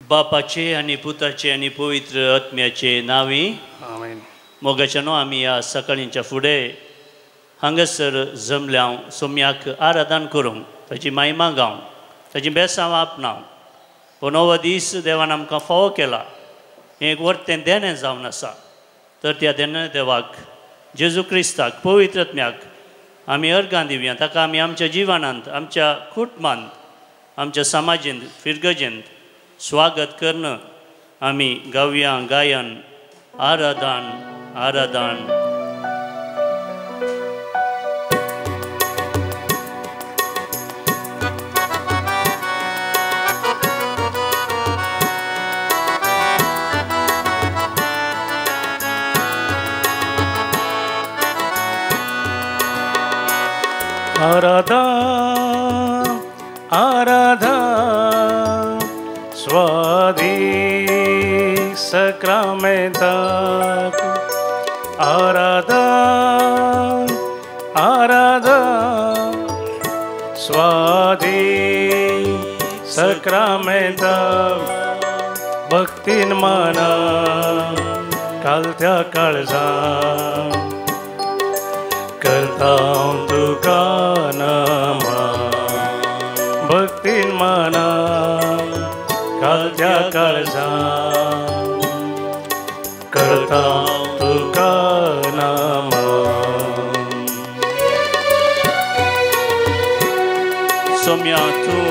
बापाचे आनी पुताचे आनी पवित्र आत्म्याचे नांवी आमेन। मोगाच्यानो आमी ह्या सकाळींच्या फुडें हांगासर जमल्या सोम्याक आराधन करूंक, ताची महिमा गावंक, ताची बेसांव आपणावंक। हो नवो दीस देवान आमकां फावो केला, हें एक वर्तें देणें जावन आसा। तर त्या देणे देवाक, जेजू क्रिस्ताक, पवित्र आत्म्याक आमी अर्गां दिवया। ताका आमी आमच्या जिवनांत, आमच्या कुटुंबांत, आमच्या समाजेंत, फिरगजेंत स्वागत करून आमी गावया गायन आराधन आराधन। आराधन आराधन स्वादी सक्रामेंताक आराधन आराधन स्वादी सक्रामेंताक भक्तीन माना कालत्या काळजा करता तुका नमा भक्तीन माना कालत्या काळजा करता तुका नमा। सोम्या तूं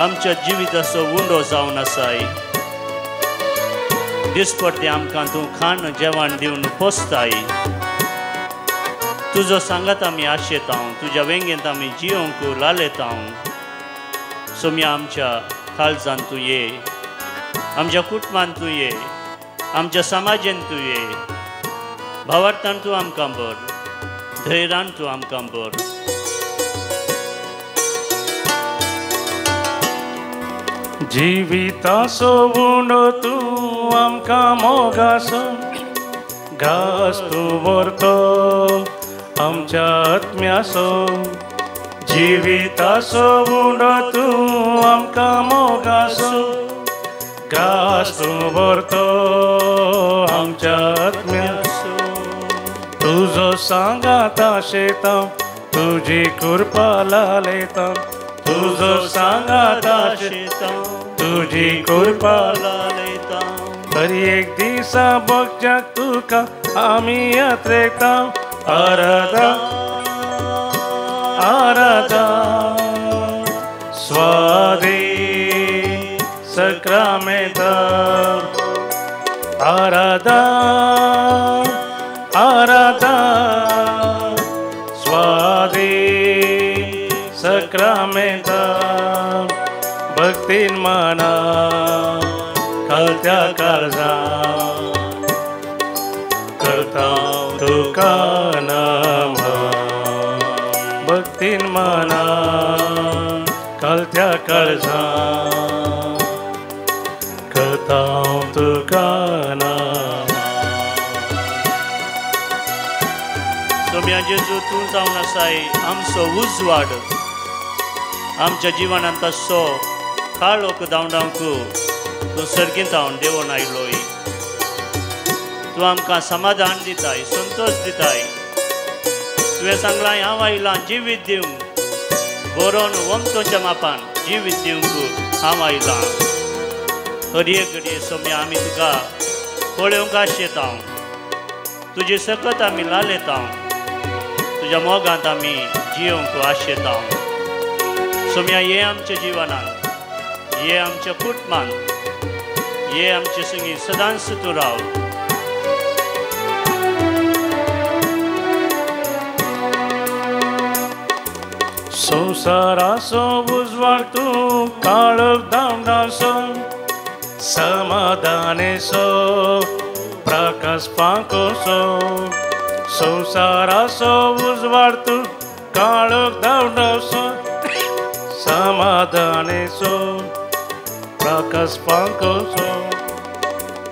आमच्या जिविताचो उंडो जावन आसाय। दिसपट्टे आमकां तूं खाण जेवण दिवन पोसताय। तुजो सांगात आमी आशेता, तुज्या वेंगेंत आमी जियोंक लालेता। सोम्या आमच्या काळजान तूं ये, आमच्या कुटुंबान तूं ये, आमच्या समाजेन तूं ये। भावार्थान तूं आमकां बर, धैर्यान तूं आमकां बर। जिविताचो उंडो तूं आमकां मोगाचो घास तूं व्हरतो आमच्या आत्म्याचो। जिविताचो उंडो तूं आमकां मोगाचो घास तूं व्हरतो आमच्या आत्म्याचो। तुजो सांगात आशेता तुजी कृपा लालेता, तुजो सांगात आशेता तुजी कृपा लालेता। हर एक दिसा बगच्याक तुका आमी यात्रेता। आराधन आराधन स्वादी सक्रामेंताक आराधन आराधन स्वादी सक्रामेंताक भक्तीन माना कालत्या काळजा करता तुका नमा भक्तीन माना कालत्या काळजा करता तुका नमा। सोम्या जेजू तूं जावन आसाय आमचो उजवाड। आमच्या जिवनांत आसचो काळोख धांवडावंक तूं सर्गींत हांव देवून आयलोय। तूं आमकां समाधान दिताय, संतोश दिताय। तुवें सांगलां हांव आयलां जिवीत दिवंक, बरोवन वमतोच्या मापान जिवीत दिवंक हांव आयलां। हर एक घडये सोम्या आमी तुका पळोवंक आशेता, तुजी सकत आमी लालेता, तुज्या मोगांत आमी जियोवंक आशेता। सोम्या ये आमच्या जिवनांत, ये आमच्या कुटुंबांत, ये आमचे संगी सदांच तूं राव। संवसाराचो उजवाड तूं काळोख धांवडाचो समाधानेचो प्रकाश फांकोसो। संवसाराचो उजवाड तूं काळोख धांवडाचो समाधानेचो प्रकाश फांकोसो।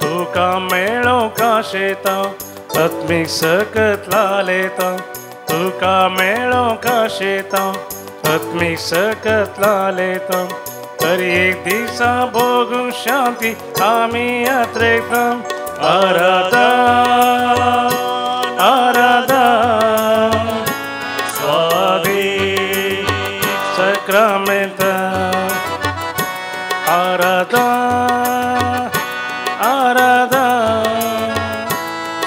तुका मेळोवंक आशेता आत्मीक सकत लालेता, तुका मेळोवंक आशेता आत्मीक सकत लालेता। तरी एक दिसा भोगूंक शांती आमी यात्रेक आराधा आराधा स्वादीक सक्रामेंता आराधा आराधा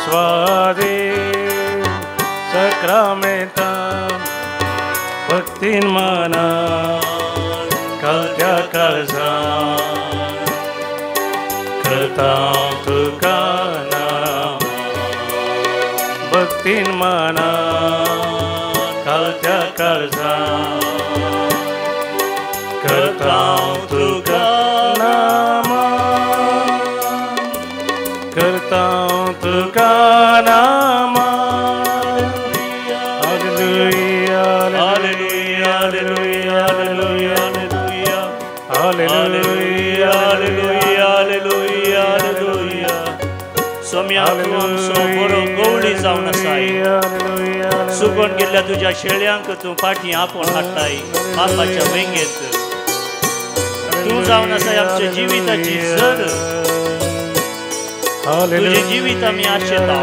स्वादीक सक्रामेंता भक्तीन मना कालच्या काळजान करता तुका नाम भक्तीन मना कालच्या काळजान करता तुका नाम करता तुका नाम. Hallelujah hallelujah hallelujah hallelujah hallelujah hallelujah hallelujah hallelujah. Saumya तूं आमचो बरो गवळी जावन आसाय. सुकून गेल्ल्या तुज्या शेळ्यांक तूं फाटीं आपोवन हाडटाय बापाच्या वेंगेंत. तूं जावन आसाय आमच्या जिविताची जर. तुजें जिवीत आमी आशेता,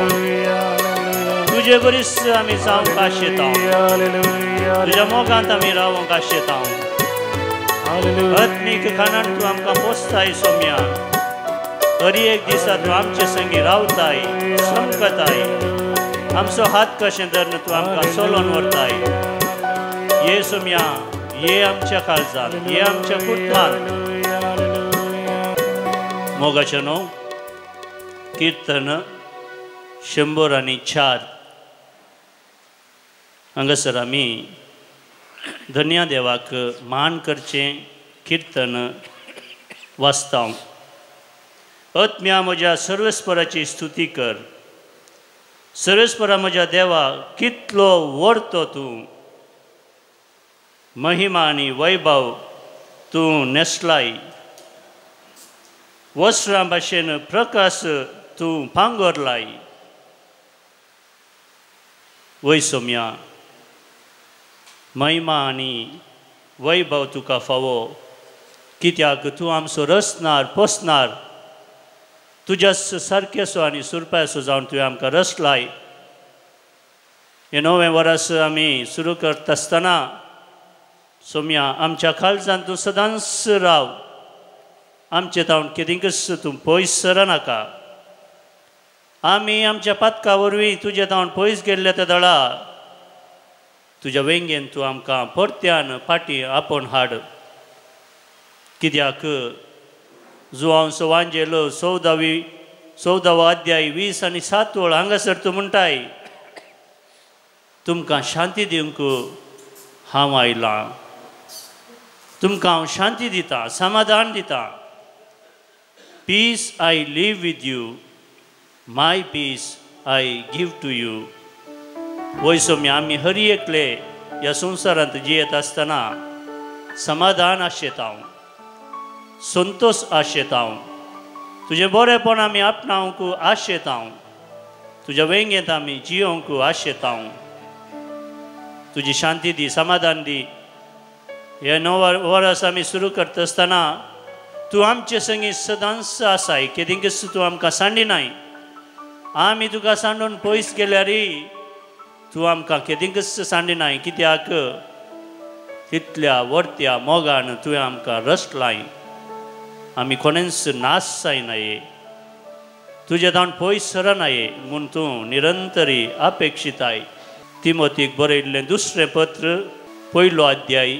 तुजे बरीच आमी जावंक आशेता, तुज्या मोगांत आमी रावंक आशेता. आत्मीक खाणान तूं आमकां पोसताय सोम्या. हर एक दिसा तूं आमचे संगी रावताय, चमकताय. आमचो हात कशें धरून तूं आमकां चलोवन व्हरताय. ये सोम्या, ये आमच्या काळजांत, ये आमच्या कुटुंबांत. मोगाचें न्हू किर्तन 104 हांगासर आमी धन्या देवाक मान करचें किर्तन वाचता. आत्म्या म्हज्या सर्वेस्पराची स्तुती कर. सर्वेस्परा म्हज्या देवा कितलो व्हडतो तूं, महिमा आनी वैभव तूं न्हेसलाय. वस्त्रां भाशेन प्रकाश तूं पांगोरलाय. वय सोम्या, महिमा आनी वैभव तुका फावो, कित्याक तूं आमचो रचणार पोसणार. तुज्या सारकेसो आनी सुरपायसो जावन तुवें आमकां रचलाय. हें नवें वर्स आमी सुरू करता आसतना सोम्या आमच्या काळजान तूं सदांच राव. आमचे तावन केदिंकच तूं पयस सरनाका. आमी आमच्या पातका वरवीं तुजे तावन पयस गेल्ले त्या दळा तुज्या वेंगेन तूं आमकां परत्यान फाटीं आपोवन हाड. कित्याक जुवांव वांजेलो 14वो अध्याय 20 आनी 7 वळ हांगासर तूं म्हणटाय, तुमकां शांती दिवंक हांव आयलां, तुमकां हांव शांती दितां, समाधान दितां. Peace I live with you, my peace I give to you. वय सोम्या, आमी हर एकले ह्या संवसारांत जियेत आसतना समाधान आशेता, संतोश आशेता. तुजें बरेंपण आमी आपणावंक आशेता, तुज्या वेंगेंत आमी जियोवंक आशेता. तुजी शांती दी, समाधान दी. हें नवें वर्स आमी सुरू करता आसतना तूं आमचे संगी सदांच आसाय. केदिंकच तूं आमकां सांडिनाय. आमी तुका सांडून पयस गेल्यार तूं आमकां केदिंकच सांडिनाय. कित्याक तितल्या व्हडत्या मोगान तुवें आमकां रचलाय. आमी कोणेंच नाश जायनाय, तुजे तावन पयस सरनाय म्हूण तूं निरंतरी अपेक्षिताय. तिमोतीक बरयल्लें दुसरें पत्र 1 अध्याय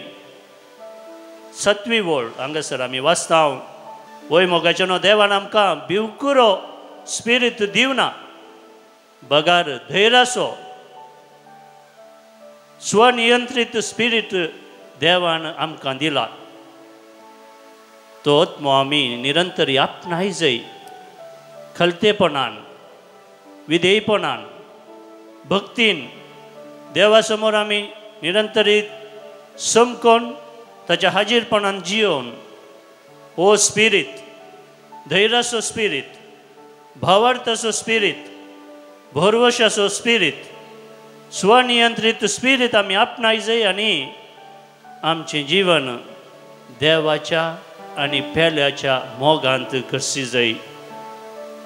7वी वळ हांगासर आमी वाचता. वय मोगाचें न्हू, देवान आमकां भिवकुरो स्पिरीत दिवना, बगार धैर्याचो स्वनियंत्रीत स्पिरीत देवान आमकां दिला. तो आत्मो आमी निरंतर आपणाय जाय, खलतेपणान, विधेयपणान, भक्तीन देवा समोर आमी निरंतरीत समकोन ताच्या हाजीरपणान जियोवन हो स्पिरीत, धैर्याचो स्पिरीत, भावार्थाचो स्पिरीत, भरवशाचो स्पिरीत, स्वनियंत्रीत स्पिरीत आमी आपणाय जाय आनी आमचें जीवन देवाच्या आनी पेल्याच्या मोगांत करसी जाय.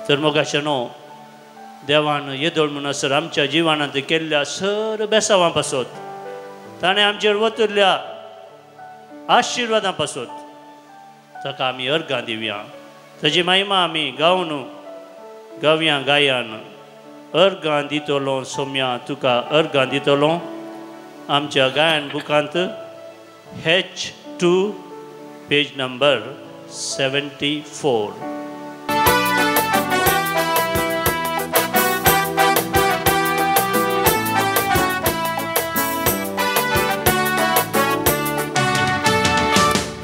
तर मोगाचें न्हू देवान येदोळ म्हणसर आमच्या जिवनांत केल्ल्या सर बेसावां पासत, ताणें आमचेर वतरल्या आशिर्वादां पासत ताका आमी अर्गां दिवया. ताजी महिमा आमी गावन गावया गायान. अर्गां दितलो सोम्या तुका अर्गां दितलो. आमच्या गायन बुकांत H2 page number 74.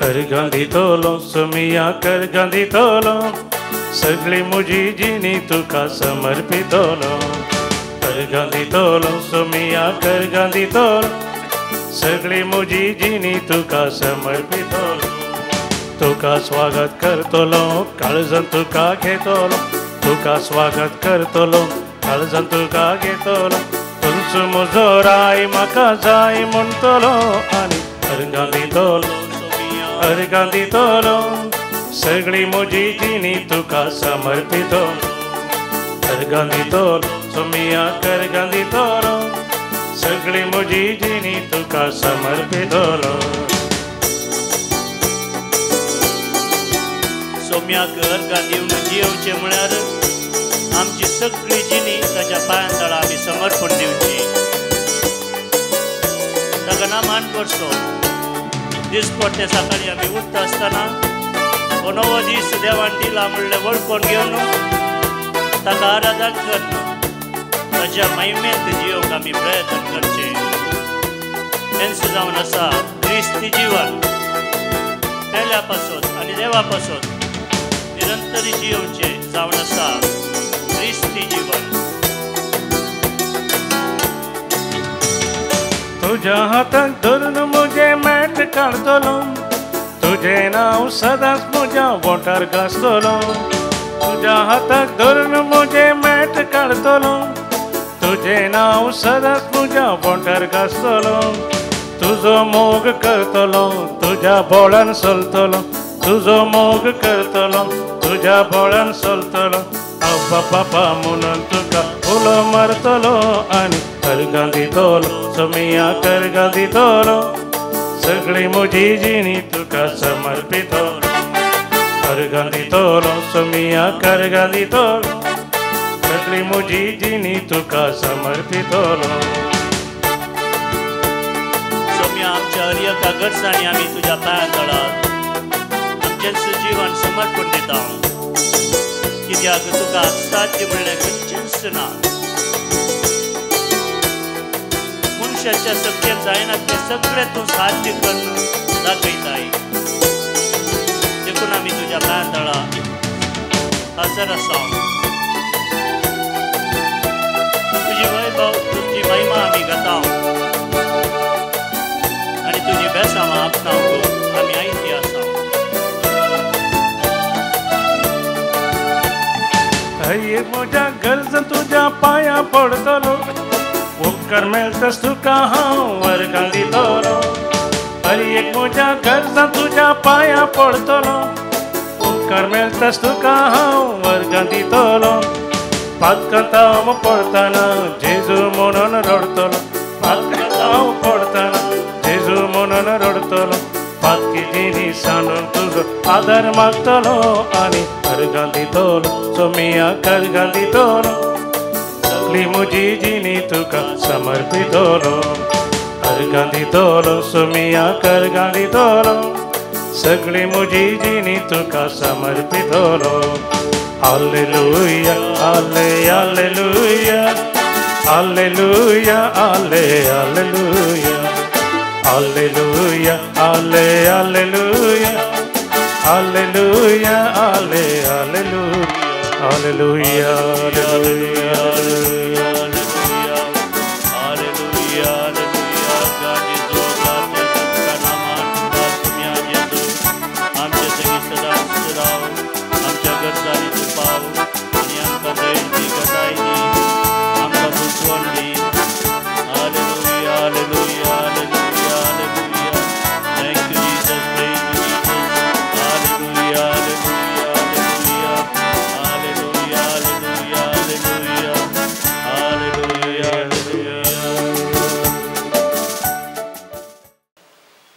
अर्गां दितलो सोमिया अर्गां दितलो, सगळी म्हजी जिणी तुका समर्पितलो. अर्गां दितलो सोमिया अर्गां दितलो, सगळी म्हजी जिणी तुका समर्पितलो. तुका स्वागत करतलो काळजान तुका घेतलो, तुका स्वागत करतलो काळजान तुका घेतलो. तुमचो म्हजो राय म्हाका जाय म्हणटलो आनी अर्गां दितलो अर्गां दितलो, सगळी म्हजी जिणी तुका समर्पितलो. अर्गां दितलो सोमिया अर्गां दितलो, सगळी म्हजी जिणी तुका समर्पितलो. सोम्याक अर्गां दिवन जियोवचें म्हळ्यार आमची सगळी जिणी ताच्या पांयां तळा आमी समर्पण दिवची. ताका ना मान करचो. दिसपट्टे सकाळी आमी उठता आसतना हो नवो दीस देवान दिला म्हणलें वळखून घेवन ताका आराधन करून ताच्या महिमेंत जियोवंक आमी प्रयत्न करचे. हेंच जावन आसा क्रिस्ती जिवन. पेल्या पासत आनी देवा पासत निरंतर जियोवचें जावन आसा क्रिस्ती जिवन. तुज्या हाताक धरून म्हजें मॅट काडटलो, तुजें नांव सदांच म्हज्या वोंठार घासतलो. तुज्या हाताक धरून म्हजें मॅट काडटलो, तुजें नांव सदांच म्हज्या वोंठार घासतलो. तुजो मोग करतलो तुज्या बोळान चलतलो, तुजो मोग करतलो तुज्या बोळान चलतलो. अब्बा बापा म्हणून तुका उलो मारतलो आनी अर्गां दितलो सोमिया अर्गां दितलो, सगळी म्हजी जिणी तुका समर्पितलो. अर्गां दितलो सोमिया अर्गां दितलो, सगळी म्हजी जिणी तुका समर्पितलो. सोमिया आमच्या हर एका गरजांनी आमी तुज्या पांयां तळा आमचेंच जीवन समर्पण दिता. कित्याक तुका असाध्य म्हणलें खंयचेंच ना. मनशाच्या शक्येन जायना तें सगळें तूं साध्य करून दाखयताय. देखून आमी तुज्या पांयां तळा हजर आसा. तुजी वैभव तुजी महिमा आमी गाता आनी तुजी बेसांवां आपणावंक आमी आयती आसा. म्हज्या गरजान तुज्या पांयां पडटलो, उपकार मेळटाच तुका हांव अर्गां दितलो. हर एक म्हज्या गरजान तुज्या पांयां पडटलो, उपकार मेळटाच तुका हांव अर्गां दितलो. पातकांत हांव पडटना जेजू म्हणून रडटलो, पातकांत हांव पडटना जेजू म्हणून रडटलो. पातकी जिणी सांडून तुजो आदार मागतलो आनी अर्गां दितलो सोमिया अर्गां दितलो, सगळी म्हजी जिणी तुका समर्पितलो. अर्गां दितलो सोमिया अर्गां दितलो, सगळी म्हजी जिणी तुका समर्पितलो. हालेलुया हाले हालेलुया हालेलुया हाले हालेलुया हालेलुया हाले हालेलुया हालेलुया हाले hallelujah hallelujah hallelujah hallelujah hallelujah. आमच्या सगळी सदांच राव, आमच्या गरजांनी तूं पाव आनी आमकां धैर्य दी, गताय दी, आमकां बुजवण दी. Hallelujah hallelujah hallelujah hallelujah. Thank you Jesus, praise you Jesus.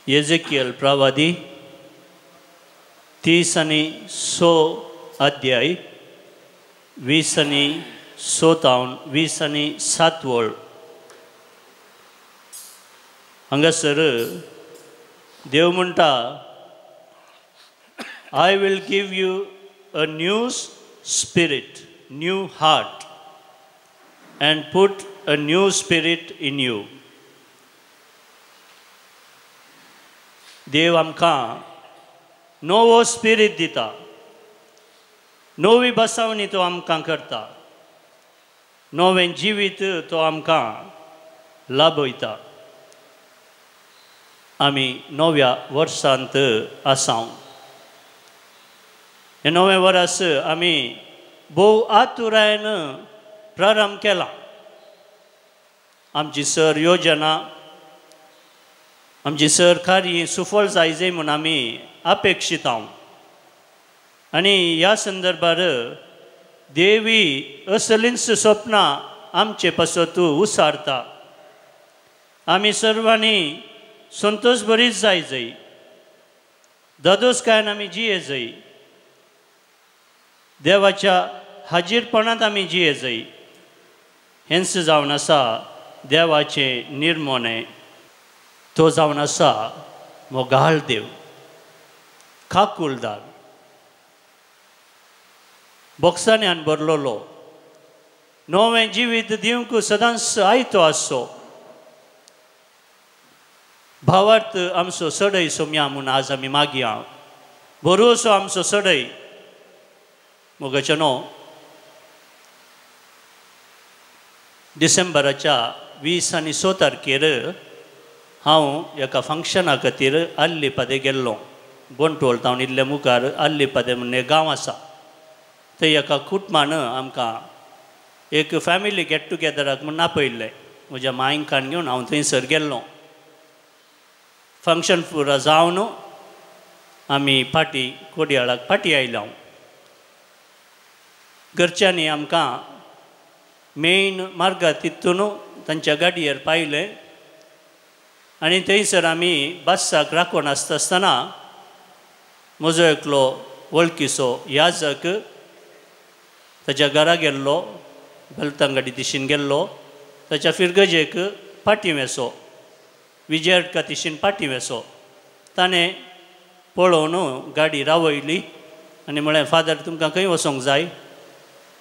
Ezekiel प्रवादी 30 आनी 6 अध्याय 20 आनी 6 तावन 20 आनी 7 वळ हांगासर देव म्हणटा, I will give you a new spirit, new heart, and put a new spirit in you. देव आमकां नवो स्पिरीट दिता, नवी बसावणी तो आमकां करता, नवें जिवीत तो आमकां लाभयता. आमी नव्या वर्सांत आसाव. हें नवें वर्स आमी भोव आतुरायेन प्रारंभ केला. आमची सर योजना, आमची सर कार्य सुफळ जायजे म्हूण आमी अपेक्षीत हांव. आनी ह्या संदर्भार देवी असलींच सपनां आमचे पासत उसारता. आमी सर्वांनी संतोष बरीच जाय जाय, दादोसकायेन आमी जिये जाय, देवाच्या हाजीरपणांत आमी जिये जाय. हेंच जावन आसा देवाचें निर्मोणें. तो जावन आसा मोगाळ देव, काकुलदार, बोक्सान्यान भरलेलो, नवें जिवीत दिवंक सदांच आयतो आसचो. भावार्थ आमचो सडय सोम्या म्हूण आज आमी मागया. भरोसो आमचो सडय. मोगाचें न्हू डिसेंबराच्या 20 आनी 6 तारखेर हांव एका फंक्शना खातीर आल्लीपादे गेल्लो. बंटवळ तावन इल्ले मुखार आल्लीपादे म्हूण एक गांव आसा. थंय एका कुटुंबान आमकां एक फॅमिली गेट टुगेदराक म्हूण आपयल्लें. म्हज्या मांयकान घेवन हांव थंयसर गेल्लो. फंक्शन पुरा जावन आमी फाटीं कोडयाळाक फाटीं आयले. हांव घरच्यांनी आमकां मेन मार्गार तितून तांच्या गाडयेर पायलें आनी थंयसर आमी बसाक राखून आसता आसतना म्हजो एकलो वळखीचो याजक ताच्या घरा गेल्लो, बेलतांगाडी दिशेन गेल्लो. ताच्या फिरगजेक फाटीं वेसो, विजयका दिशेन फाटीं वेसो. ताणें पळोवन गाडी रावयली आनी म्हळें, फादर तुमकां खंय वचोंक जाय?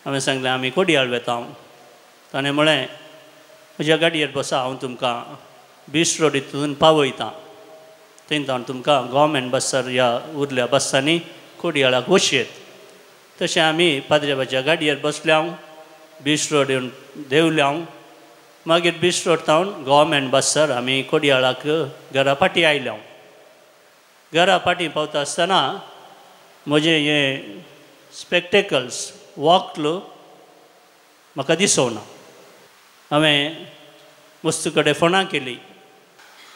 हांवें सांगलें, आमी कोडयाळ वेता. ताणें म्हळें, म्हज्या गाडयेर बसा, हांव तुमकां बीच रोड हितून पावयता. थंय हांव तुमकां गव्हर्मेंट बसार ह्या उरल्या बसांनी कोडयाळाक वचयेत. तशें आमी पाद्रेबाच्या गाडयेर बसले हांव, बीच रोड येवन देंवले हांव. मागीर बीच रोड तावन गव्हर्मेंट बसार आमी कोडयाळाक घरा फाटीं आयले हांव. घरा फाटीं पावता आसतना म्हजें हें स्पेक्टेकल्स वॉकल म्हाका दिसोना. हांवें वस्तू कडेन फोनां केली,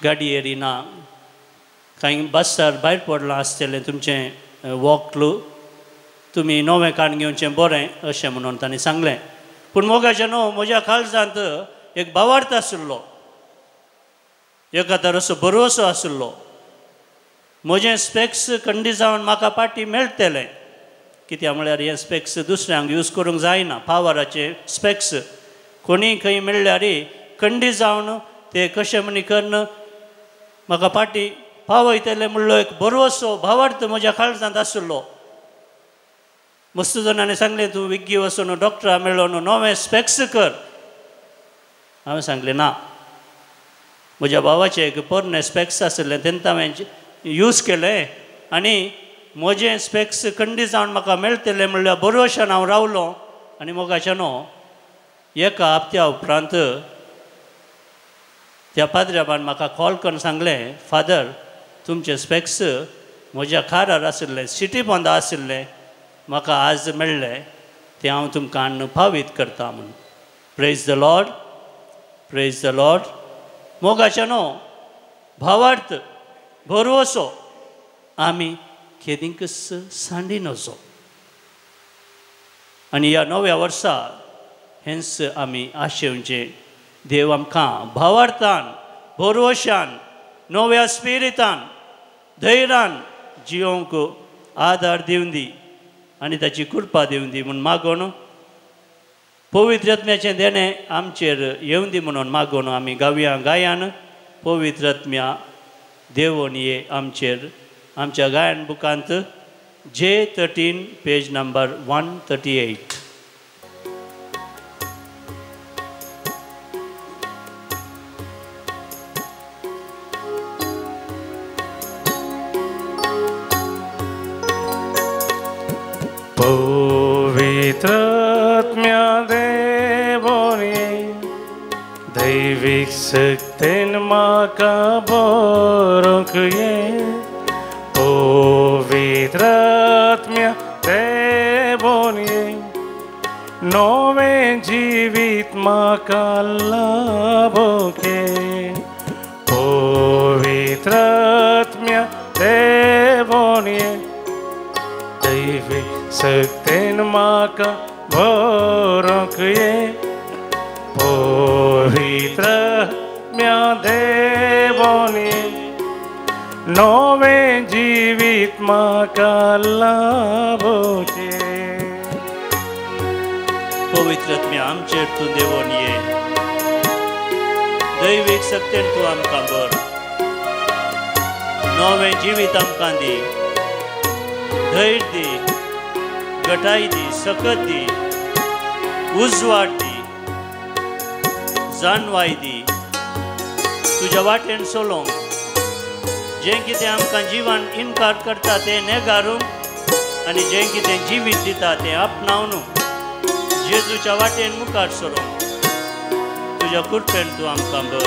गाडयेर येना, कांय बसार भायर पडलां आसतलें तुमचें वॉकल, तुमी नवें काण घेवचें बरें अशें म्हणून तांणी सांगलें. पूण मोगाचें न्हू म्हज्या काळजांत एक भावार्थ आशिल्लो, एका तराचो भरवसो आशिल्लो. म्हजें स्पेक्स कंडी जावन म्हाका पाटी मेळटलें. कित्याक म्हळ्यार हें स्पेक्स दुसऱ्यांक यूज करूंक जायना. पावराचे स्पेक्स कोणीय खंय मेळ्ळ्यार कंडी जावन ते कशें म्हणी कन्न म्हाका पाटी पावयतले म्हणलो एक भरवसो भावार्थ म्हज्या काळजांत आशिल्लो. मस्त जाणांनी सांगलें, तूं विग्गी वचून डॉक्टरा मेळोन नवें स्पेक्स कर. हांवें सांगलें ना, म्हज्या भावाचें एक पोरणें स्पेक्स आशिल्लें तेन्ना हांवें यूज केलें आनी म्हजें स्पेक्स कंडी जावन म्हाका मेळटलें म्हणल्यार भरवशान हांव रावलो. आनी मोगाचें न्हू एका हप्त्या उपरांत त्या पाद्र्याबान म्हाका कॉल करून सांगलें, फादर तुमचें स्पेक्स म्हज्या कारार आशिल्लें, सिटी पोंदा आशिल्लें, म्हाका आज मेळ्ळें, तें हांव तुमकां हाडून पावीत करता म्हूण. Praise the Lord, praise the Lord. मोगाचें न्हू भावार्थ भरवसो आमी केदींकच सांडी नजो. आनी ह्या नव्या वर्सा हेंच आमी आशेवचें, देव आमकां भावार्थान भरवशान नव्या स्पिरितान धैर्यान जियोंक आदार दिवन दी आनी ताची कृपा दिवन दी म्हूण मागोन पवित्र आत्म्याचें देणें आमचेर येवन दी म्हणून मागोन आमी गावया गायान पवित्र आत्म्या देवोन ये आमचेर. आमच्या गायन बुकांत J13 page number 138. पवित्र आत्म्या देवोन ये दैवीक शक्तेन म्हाका बरोवंक ये. पवित्र आत्म्या देवोन ये नवें जिवीत म्हाका लाभोवंक ये. पवित्र आत्म्या देवोन ये दैवीक शक्तेन म्हाका बरोवंक ये. पवित्र आत्म्या देवोन ये नवें जिवीत म्हाका लाभोवंक ये. पवित्र आत्म्या आमचेर तूं देवोन ये, दैवीक शक्तेन तूं आमकां भर, नवें जिवीत आमकां दी, धैर्य दी, गटाय दी, सकत दी, उजवाड दी, जाणवाय दी, तुज्या वाटेन चलोवंक जें कितें आमकां जिवान इनकार करता तें नेगारूंक आनी जें कितें जिवीत दिता तें आपणावन जेजूच्या वाटेन मुखार सरूंक तुज्या कृपेन तूं आमकां भर.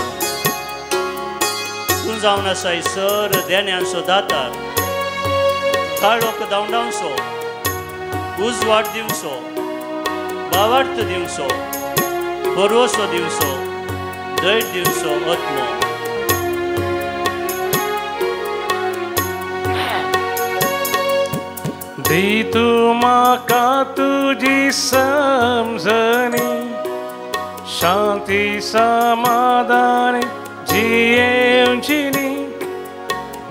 तूं जावन आसाय सर देण्यांचो दातार, काळोख धांवडावचो, उजवाड दिवचो, भावार्थ दिवचो, भरवसो दिवचो, धैर्य दिवचो आत्मो. दी तूं म्हाका तुजी समजणी, शांती समाधान जियेवची न्ही.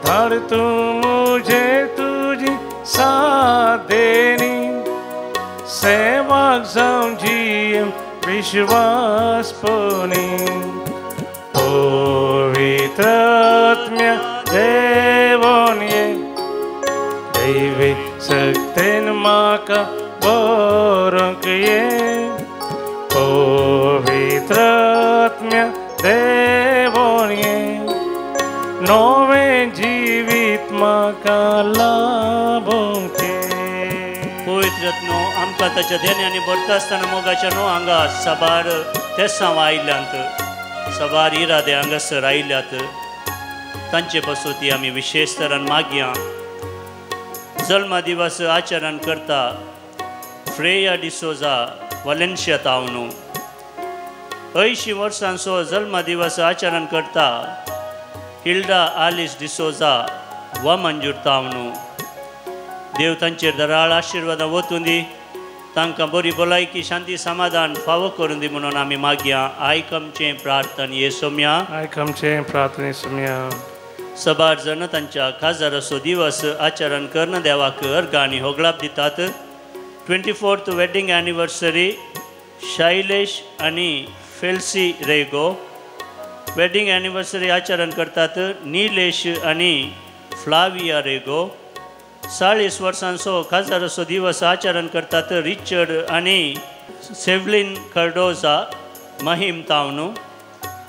धाड तूं म्हजेर तुजी साथ देणी, सेवाक जावन जियेव विश्वासपणी. पवित्र आत्म्या देवोन ये दैवीक शक्तेन म्हाका बरोवंक ये. पवित्र आत्म्या देवोन ये नवें जिवीत म्हाका लाभोवंक ये. पवित्र आत्मो आमकां ताच्या देण्यांनी भरता आसतना मोगाच्या न्हू हांगा साबार तेसांव आयल्यांत, साबार इरादे हांगासर आयल्यात, तांचे पासून ती आमी विशेश तरान मागया. जल्मा दिवस आचरण करता फ्रेया डिसोजा वालेन्शिया तावनू, 80 वर्सांचो जल्मा दिवस आचरण करता हिल्डा आलिस डिसोजा वामंजूर तावनू. देव तांचेर दराळ आशिर्वादां वतून दी, तांकां बरी भलायकी शांती समाधान फावो करून दी म्हणून आमी मागया. आयक आमचें प्रार्थन ये सोम्या, आयक आमचें प्रार्थने सोम्या. सबार जण तांच्या खाजराचो दिवस आचरण करून देवाक अर्घ आनी होगळाप दितात. 24th wedding anniversary Shailesh आनी फेल्सी रेगो. वेडिंग एनिवर्सरी आचरण करतात निलेश आनी फ्लाविया रेगो. 40 वर्सांचो खाजराचो दिवस आचरण करतात रिचर्ड आनी सेवलीन कर्डोजा महिम तावनू.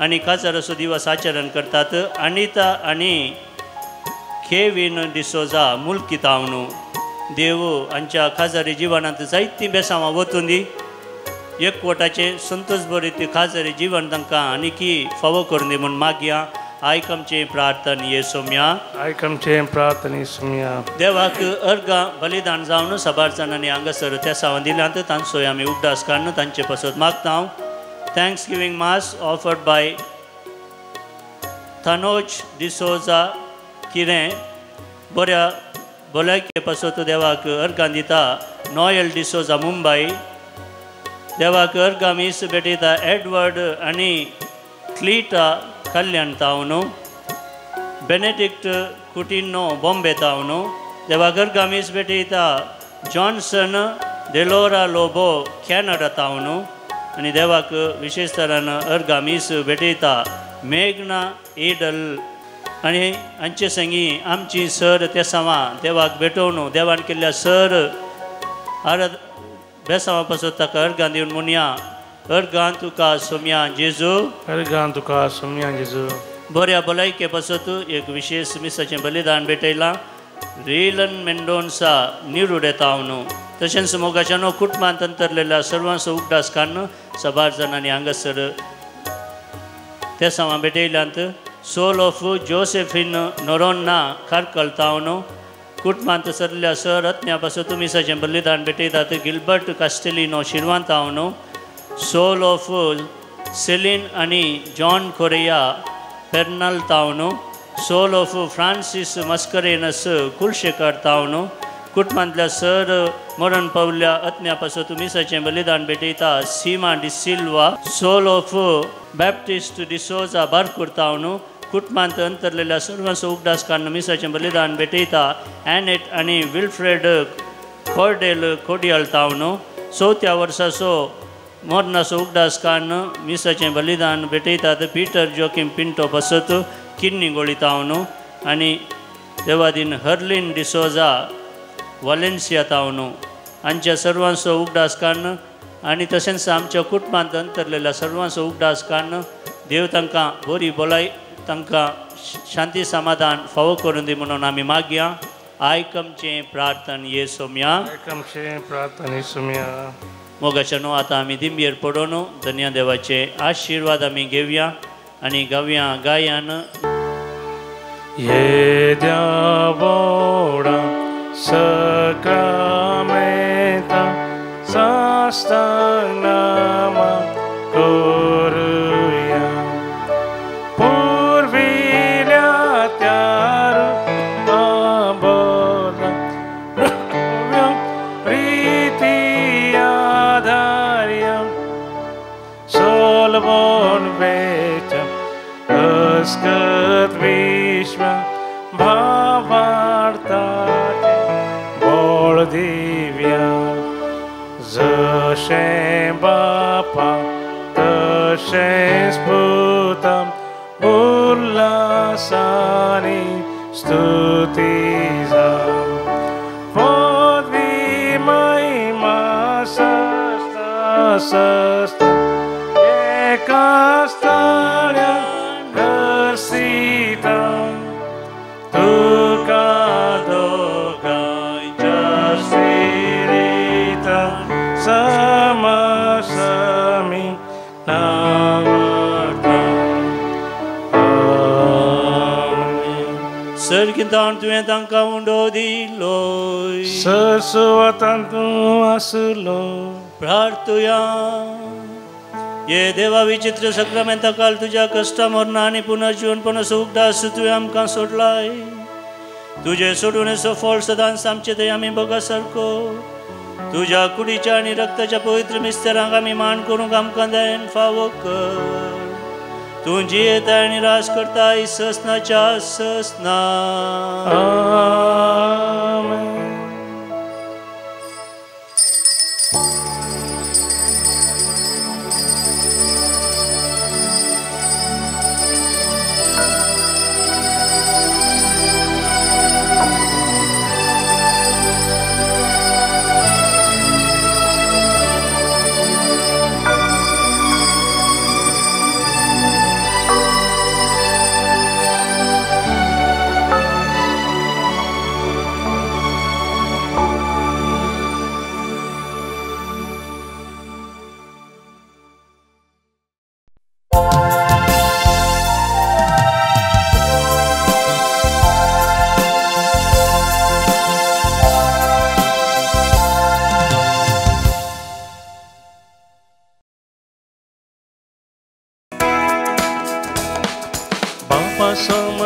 आनी खाजराचो दिवस आचरण करतात अनिता आनी केविन डिसोजा मुल्की तावनू. देव हांच्या खाजरी जिवनांत जायतीं बेसांवां वतून दी, एकवटाचें संतोष बरी खाजरी जीवन तांकां आनीकी फावो करून दी म्हूण मागया. आयक आमचें प्रार्थन ये सोम्या, आयक आमचें प्रार्थन ये सोम्या. देवाक अर्घां बलिदान जावन साबार जाणांनी हांगासर तेसांवां दिल्यांत, तांचोय आमी उगडास काडून तांचे पासत मागता. Thanksgiving Mass offered by Thanoj D'Souza किरें बऱ्या भलायके पासत देवाक अर्घां दिता नॉयल डिसोजा मुंबय. देवाक अर्घां मीस भेटयता एडवर्ड आनी क्लिटा कल्याण तावनू. बेनेडिक्ट कुटिनो बॉम्बे तावन देवाक अर्गां मीस भेटयता जॉन्सन देलोरा लोबो कॅनडा तावन आनी देवाक विशेष तरान अर्गां मीस भेटयता मेघना एडल आनी हांचे संगी आमची सर तेसांवां देवाक भेटोवन देवान केल्ल्या सर आराध बेसांवां पासून ताका अर्गां दिवन म्हणया अर्गां तुका सोम्या जेजू अर्गां तुका सोम्या जेजू. बऱ्या भलायके पासत एक विशेष मिसाचें बलिदान भेटयलां रेलन मेंडोन्सा निरुडे तावन तशेंच मोगाच्यानो कुटुंबांत अंतरलेल्या सर्वांचो उगडास काडून सबार जाणांनी हांगासर तेसांवां भेटयल्यांत. सोल ऑफ जोसेफीन नोरोन्ना खारकल तावन कुटुंबांत सरल्या सर रत्न्या पासून मिसाचें बलिदान भेटयतात गिलबर्ट कास्टेलिनो शिरवान तावन सोल ऑफ सेलीन आनी जॉन कोरिया पेर्नल तावन soul of Francis Mascarenhas Kulshekhar तावन कुटुंबांतल्या सर मरण पावल्या अत्न्या पासून मिसाचें बलिदान भेटयता Seema D'Silva soul of Baptist D'Souza Barkur तावन कुटुंबांत अंतरलेल्या सर्वांचो उगडास काडून मिसाचें बलिदान भेटयता एनेट आनी विल्फ्रेड कॉर्डेल कोडियल तावन चवथ्या वर्साचो मरणाचो उगडास काडून मिसाचें बलिदान भेटयतात पीटर जोकीम पिंटो बसत किन्नी गोळी तावन आनी देवादीन हर्लिन डिसोजा वालेन्सिया तावन हांच्या सर्वांचो उगडास काडून आनी तशेंच आमच्या कुटुंबांत अंतरलेल्या सर्वांचो उगडास काडून देव तांकां बरी भलाय तांकां शांती समाधान फावो करून दी म्हणून आमी मागया. आयक आमचें प्रार्थन ये सोम्या आयक आमचें प्रार्थन ये सोम्या. मोगाच्या न्हू आतां आमी दिंबयेर पडोवन धन्या देवाचे आशिर्वाद आमी घेवया आनी गावया गायान. येद्या व्हडा सक्रामेंता साश्टांग नामा करुया पुर्विल्या त्या बोला रिती आधार्य सोलवोन वेच अस्कत विश्व भावार्ताचे बोळ दिव्या जशें बापा तशेंच पुता उल्हासानी स्तुती जावं पदवी महिमा सस्ता सस्ता एका स्थान्या घर्षिता तुका दोगांयच्या स्पिरिता समसमी नामता. आमेन. सर्गींतावन तुवें तांकां उंडो दिलोय सरस्वतांत तूं आसलो. प्रार्थुया. ये देवा विचित्र सक्रामेंता काल तुज्या कश्टा मरणां आनी पुनर्जीवनपणाचो उगडास तुवें आमकां सोडलाय. तुजें सोडून फळ सदांच आमचे थंय आमी भोगा सारको तुज्या कुडीच्या आनी रक्ताच्या पवित्र मिस्तेरांक आमी मान करूंक आमकां दयेन फावो कर. तूं जियेता आनी राज करताय ससनाच्या ससना. आमेन.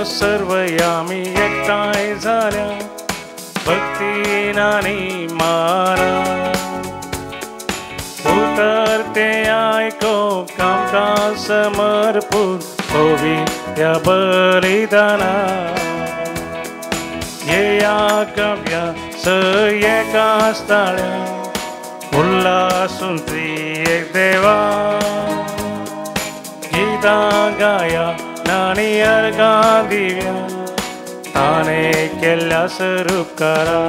सर्वयामी एकठांय जाल्या भक्तीन आनी मारा उतर ते आयको कामकाज समर्पून पवित्र ह्या बलिदाना येया गव्या सयेका स्थाळ्या उल्हासून त्रिएक देवा गीतां गाया नाणी अर्घां दिव्या ताणें केल्ल्या सरुपकारा.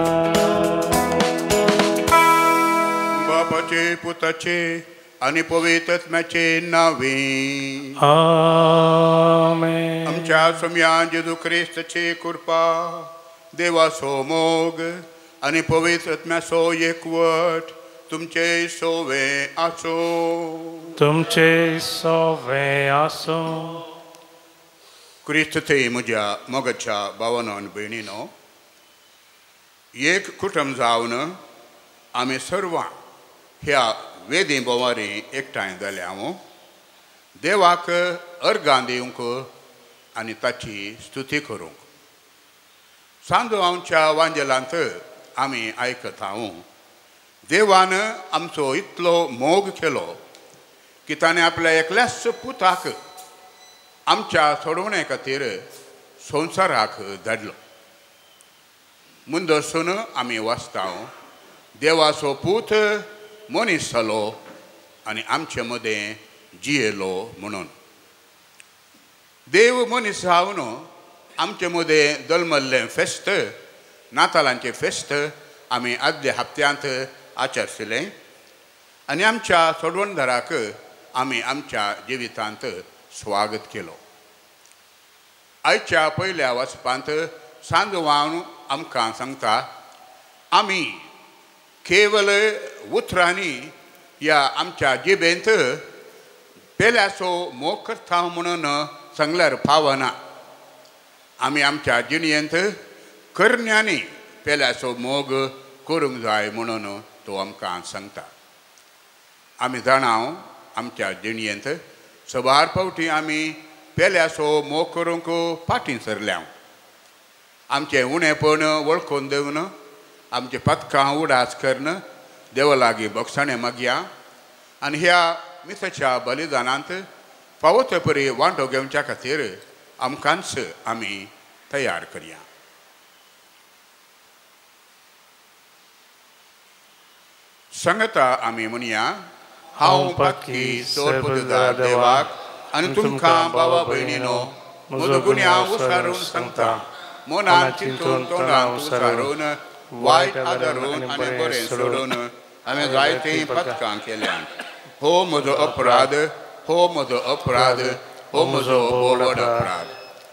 बापाचे पुताचे आनी पवित्र आत्म्याचे नावे आमेन. आमच्या सोम्या जेजू क्रिस्ताची कृपा, देवाचो मोग आनी पवित्र आत्म्याचो एकवट तुमचे सोवे आसो. तुमचे सोवे आसो. क्रिस्त थंय म्हज्या मोगाच्या भावानो आनी भयणीनो, एक कुटुंब जावन आमी सर्वां ह्या वेदी भोंवारी एकठांय जाल्या हांव देवाक अर्गां दिवंक आनी ताची स्तुती करूंक. सांजो आमच्या वांजेलांत आमी आयकता हांव देवान आमचो इतलो मोग केलो की ताणें आपल्या एकल्याच पुताक आमच्या सोडवणे खातीर संवसाराक धाडलो. मुंदरसून आमी वाचता देवाचो पूत मनीस जालो आनी आमचे मदें जियेलो म्हणून. देव मनीस जावन आमचे मदें जल्मल्लें फेस्त, नातालांचें फेस्त आमी आदल्या हप्त्यांत आचरशिलें आनी आमच्या सोडवणदाराक आमी आमच्या जिवितांत स्वागत केलो. आयच्या पयल्या वाचपांत सांजवान आमकां सांगता आमी केवल उतरांनी या आमच्या जिबेंत पेल्याचो मोग करता म्हणून सांगल्यार पावना. आमी आमच्या जिणेंत करण्यांनी पेल्याचो मोग करूंक जाय म्हणून तो आमकां सांगता. आमी जाणा आमच्या जिणेंत सबार फावटी आमी पेल्याचो मोग करूंक फाटीं सरल्या. आमचें उणेपण वळखून दिवन आमचे पदकां उडास करून देवा लागीं भोगसाणें मागया आनी ह्या मिसाच्या बलिदानांत फावो ते परी वांटो घेवच्या खातीर आमकांच आमी तयार करया. सांगता आमी म्हणया, हांव पातकी सोरपुतदार देवाक आनी तुमकां बाबा भयणीनो म्हजो गुन्यांव उसारून सांगता. मनान चिंतून तोंडान उसारून वायट आदारून आनी बरें सोडून हांवें जायतीं पथकां केल्यान. हो म्हजो अपराध, हो म्हजो अपराध, हो म्हजो व्हड अपराध.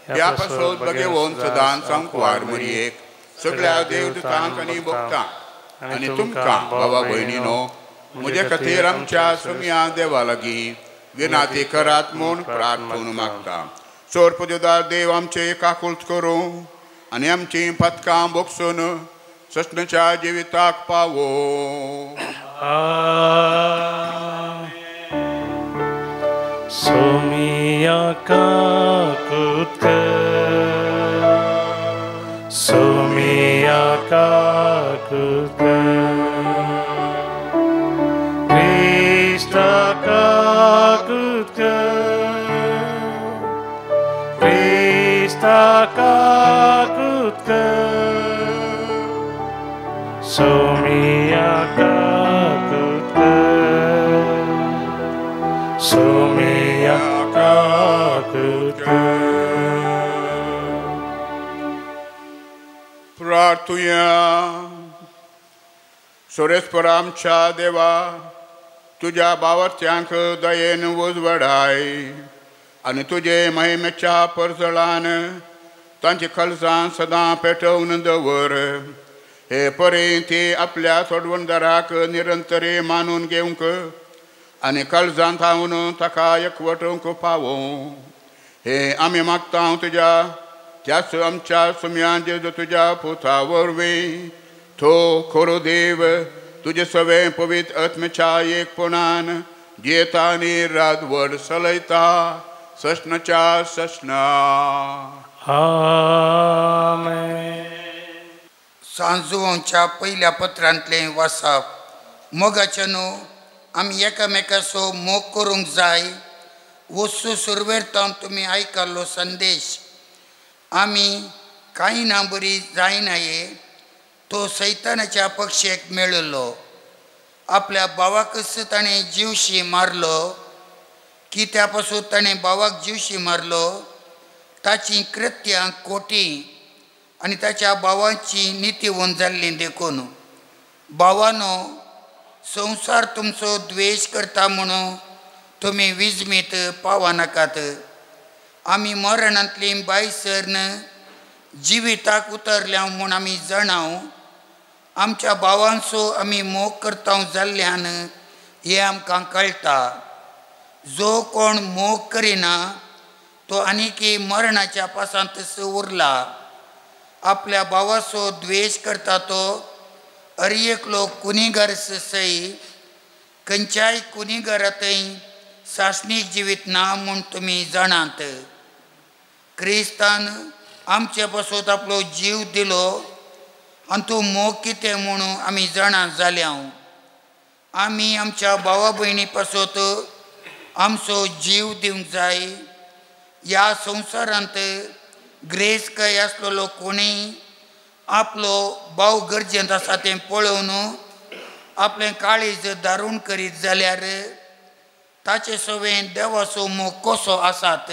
ह्या पासून बगेवन सदां सांकवार मरयेक सगळ्या देवदूतांक आनी भक्तांक आनी तुमकां बाबा भयणीनो म्हजे खातीर आमच्या सुमया देवा लागीं विनाती करात म्हूण प्रार्थना मागता. सोरपुदेदार देव आमचे काकुळट करूं आनी आमचीं पथकां भोगसून ससनाच्या जिविताक पावो. सोमिया काकुत, सोमिया काकुत, क्रिस्ता काकुत, क्रिस्ता काकुत, सोमिया काकुत, सोमिया काकुत. प्रार्थुया. सोरेस्पर आमच्या देवा, तुज्या बावर्त्यांक दयेन उजवडाय आनी तुजे महिमेच्या परजळान तांची कलसां सदां पेटोवन दवर. हे परी ती आपल्या सोडवणदाराक निरंतरे मानून घेवंक आनी कळजांत थावन ताका एकवटूंक पावो. हे आमी मागता तुज्या त्याच आमच्या सुम्या जेजू तुज्या पुता वरवीं तो खरो देव तुजे सवे पवित्र आत्म्याच्या एकपणान जियेता आनी रातभर चलयता ससनाच्या ससना. आमेन. सांजुवांच्या पयल्या पत्रांतलें वाचप. मोगाच्या न्हू आमी एकामेकाचो मोग करूंक जाय, वस्तू सुरवेर तुमी आयकल्लो संदेश आमी कांय ना बरी जायना ये तो सैतानाच्या पक्षेक मेळिल्लो। आपल्या भावाकच ताणें जिवशी मारलो की त्या पासून ताणें भावाक जिवशी मारलो। ताची कृत्यां कोटी आनी ताच्या भावाची नितीवंत जाल्ली देखून भावानो संवसार तुमचो द्वेश करता म्हणून तुमी विजमीत पावनाकात। आमी मरणांतली भायर सरन जिविताक उतरल्या म्हूण आमी जाणाव। आमच्या भावांचो आमी मोग करता जाल्ल्यान हें आमकां कळटा। जो कोण मोग करिना तो आनीकी मरणाच्या पासांतच उरला। आपल्या भावाचो द्वेश करता तो अर एकलो कुनिगर सई खंयच्याय कुनिगरांतय सासणीक जिवीत ना म्हूण तुमी जाणात। क्रिस्तान आमचे पासत आपलो जीव दिलो आनी तो मोग कितें म्हणून आमी जाणा जाल्या। आमी आमच्या भावा भयणी पासत आमचो जीव दिवंक जाय। ह्या संवसारांत ग्रेसकाय आसलेलो कोणीय आपलो भाव गरजेंत आसा तें पळोवन आपलें काळीज दारूण करीत जाल्यार ताचे सवें देवाचो मोग कसो आसात।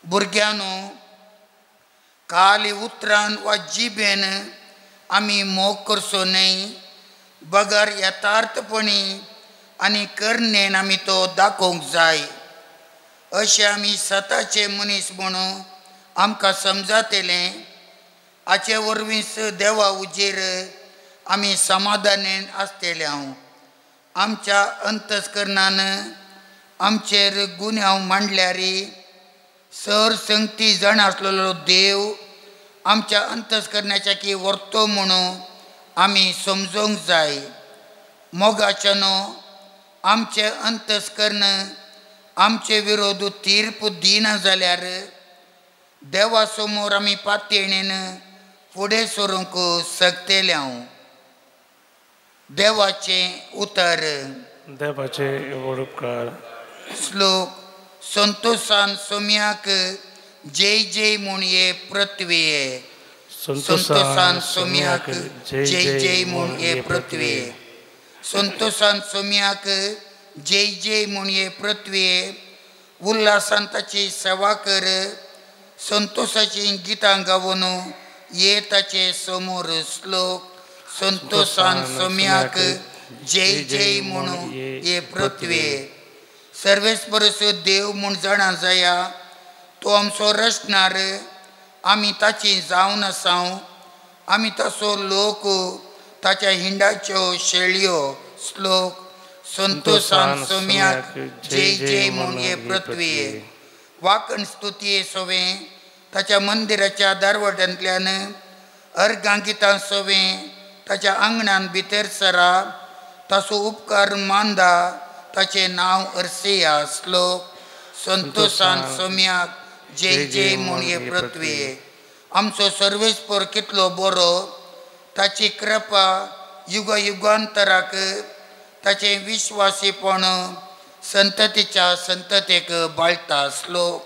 भुरग्यांनो खाली उतरान वा जिबेन आमी मोग करचो न्हय बगर यथार्थपणी आनी करणेन आमी तो दाखोवंक जाय। अशें आमी सताचे मनीस म्हणून आमकां समजातलें। हाचे वरवींच देवा उजेर आमी समाधानेन आसतले। हांव आमच्या अंतस्करणान आमचेर गुन्यांव मांडल्यार सर संगती जाण आसलेलो देव आमच्या अंतस्करणाच्या की व्हरतो म्हणून आमी समजूंक जाय। मोगाच्यानो आमचें अंतस्कर्ण आमचे विरोध तीर्प दिना जाल्यार देवा समोर आमी पातयेणेन फुडें सरूंक शकतले। हांव देवाचें उतर। देवाचे व्हड उपकार। श्लोक संतोषान सोम्याक जय जय म्हूण ये पृथ्वीये। संतोषान सोम्याक जय जय म्हूण ये पृथ्वीये। संतोषान सोम्याक जय जय म्हूण ये पृथ्वीये। उल्हासान ताची सेवा कर संतोषाची गितां गावन ये ताचे समोर। श्लोक संतोषान सोम्याक जय जय म्हणून ये पृथ्वीये। सर्वेस्परस देव म्हूण जाणा जाया तो आमचो रचणार आमी ताची जावन आसाव। आमी तसो लोक ताच्या हिंडाच्यो शेळयो। श्लोक संतोषान सोम्याक जय जय म्हूण ये पृथ्वीये। वाकण स्तुतीये सोवें ताच्या मंदिराच्या दारवटांतल्यान अर्घां गितां सोवें ताच्या आंगणान भितर सरा ताचो उपकार मानदा ताचें नांव अर्सिया। श्लोक संतोषान सोम्याक जय जय म्हूण ये पृथ्वीये। आमचो सर्वेस्पर कितलो बरो ताची कृपा युग युगांतराक ताचें विश्वासीपण संततीच्या संततेक बाळटा। श्लोक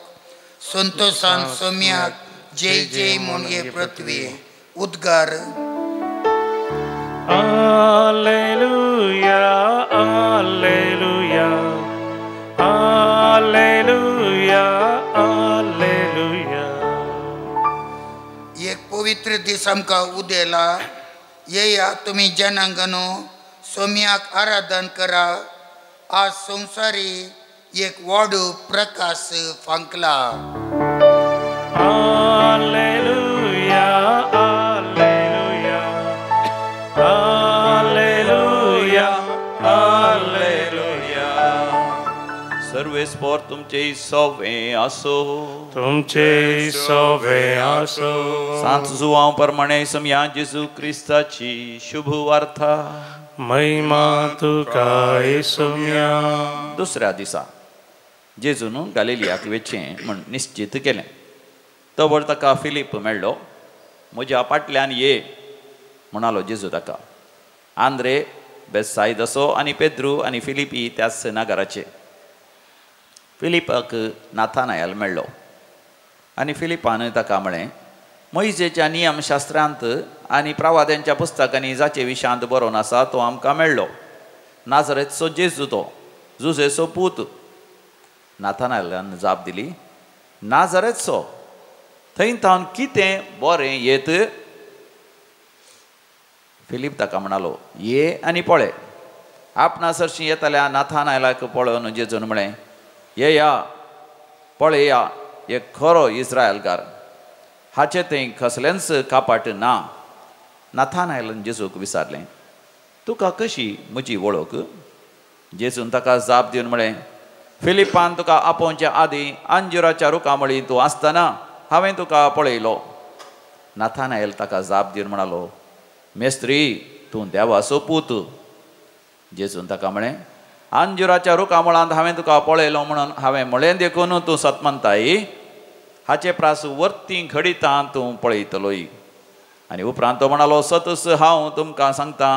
संतोषान सोम्याक जय जय म्हूण ये पृथ्वीये। उद्गार। Alleluia, alleluia, alleluia, alleluia. एक पवित्र दीस आमकां उदेला। येया तुमी जनांगनो सोम्याक आराधन करा। आज संवसारी एक व्हड Prakash फांकला। Alleluia, alleluia, alleluia, alleluia. सर्वेस्पर तुमचे सवे आसो। तुमचे सवे आसो। सांत जुवांव प्रमाणे समया जेजू क्रिस्ताची शुभ वार्ता। महिमा तुका येसुम्या। दुसऱ्या दिसा जेजून गालिलियाक वेचें म्हूण निश्चित केलें। तवर ताका फिलीप मेळ्ळो। म्हज्या फाटल्यान ये म्हणालो जेजू ताका। आंद्रे बेसायदसो आनी पेद्रू आनी फिलिपी त्याच नगराचे। फिलिपाक नाथानायल मेळ्ळो आनी फिलिपान ताका म्हळें, मोयजेच्या नियमशास्त्रांत आनी प्रवाद्यांच्या पुस्तकांनी जाचे विशांत बरोवन आसा तो आमकां मेळ्ळो, नाजरेतचो जेजू, तो जुजेचो पूत. नाथानायलान जाप दिली, नाजरेतचो थंय तावन कितें बरें येत? फिलीप ताका म्हणालो, ये आनी पळय. आपणा सरशीं येताल्या नाथानायलाक पळोवन जेजून म्हळें, येया पळया, एक खरो इस्रायलकार, हाचें थंय कसलेंच कापाट ना. नाथानायलान जेजूक विचारलें, तुका कशी म्हजी वळख? जेजून ताका जाप दिवन म्हळें, फिलिपान तुका आपोवच्या आदीं अंजुराच्या रुखामळी तूं आसतना हांवें तुका पळयलो. नाथानायल ताका जाप दिवन म्हणालो, मेस्त्री, तूं देवाचो पूत. जेजून ताका म्हळें, अंजुराच्या रुखामुळांत हांवें तुका पळयलो म्हणून हांवें म्हळें देखून तूं सतमनताय, हाचे प्रास वर्ती घडितां तूं पळयतलोय. आनी उपरांत तो म्हणालो, सतस हांव तुमकां सांगता,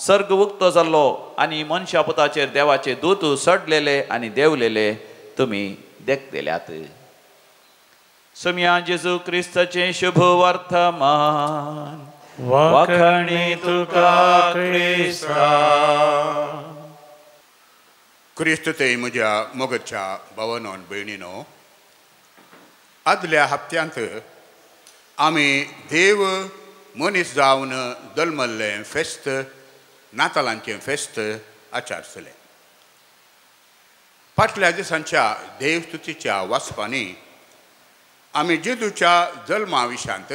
सर्ग उक्तो जाल्लो आनी मनशा पुताचेर देवाचे दूत सडलेले आनी देंवलेले तुमी देखतल्यात. सोम्या जेजू क्रिस्ताचें शुभ वर्तमान. वाखणी तुका क्रिस्ता. क्रिस्त ते म्हज्या मोगाच्या भावानो भयणीनो, आदल्या हप्त्यांत आमी देव मनीस जावन जल्मल्लें फेस्त, नातालांचें फेस्त आचारतले. फाटल्या दिसांच्या देवस्तुतीच्या वाचपांनी आमी जेजूच्या जल्मा विशांत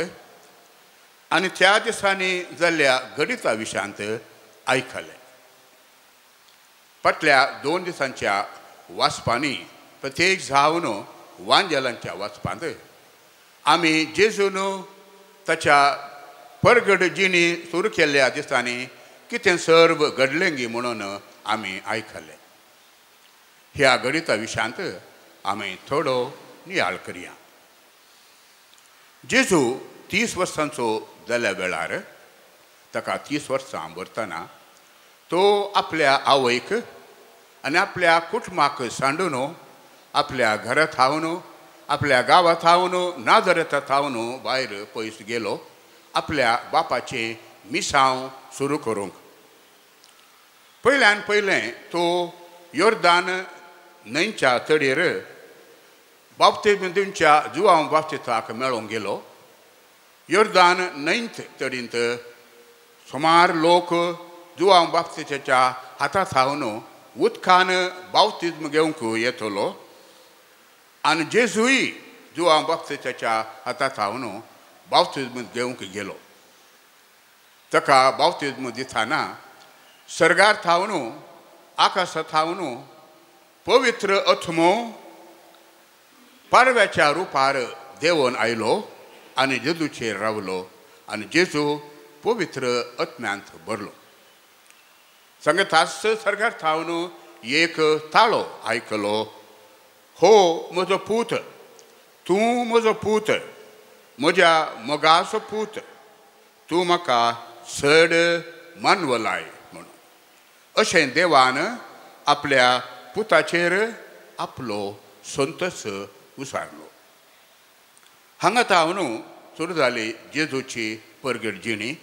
आनी त्या दिसांनी जाल्ल्या घडिता विशांत आयकलें. फाटल्या 2 दिसांच्या वाचपांनी प्रत्येक जावन वांजेलांच्या वाचपांत आमी जेजून ताच्या परगट जिणी सुरू केल्ल्या दिसांनी कितें सर्व घडलें म्हणून आमी आयकलें. ह्या घडिता विशांत आमी थोडो नियाळ करया. जेजू 30 वर्सांचो जाल्या वेळार, ताका 30 वर्सां भरतना तो आपल्या आवयक आनी आपल्या कुटुंबाक सांडून आपल्या घरा थावन, आपल्या गांवा थावन, नाजरेता थावन भायर पयस गेलो आपल्या बापाचें मिसांव सुरू करूंक. पयल्यान पयलें तो योर्दान न्हंयच्या तडीर बाप्तिज्म दिवच्या जुवांव बाप्तिस्ताक मेळोंक गेलो. योर्दान न्हंयत तडींत सुमार लोक जुवांव बाप्तिस्ताच्या हाता थावन उदकान बाप्तिज्म घेवंक येतलो आनी जेजूय जुवांव बाप्तिस्ताच्या हाता थावन बाप्तिज्म घेवंक गेलो. ताका बाप्तिज्म दितना सर्गार थावन, आकाशा थावन पवित्र आत्मो पारव्याच्या रुपार देंवन आयलो आनी जेजूचेर रावलो आनी जेजू पवित्र आत्म्यांत भरलो. सांगतास सर्गार थावन एक ताळो आयकलो, हो म्हजो पूत, तूं म्हजो पूत, म्हज्या मोगाचो पूत, तूं म्हाका चड मानवलाय म्हणून. अशें देवान आपल्या पुताचेर आपलो संतोश उसारलो. हांगा थावन सुरू जाली जेजूची परगट जिणी.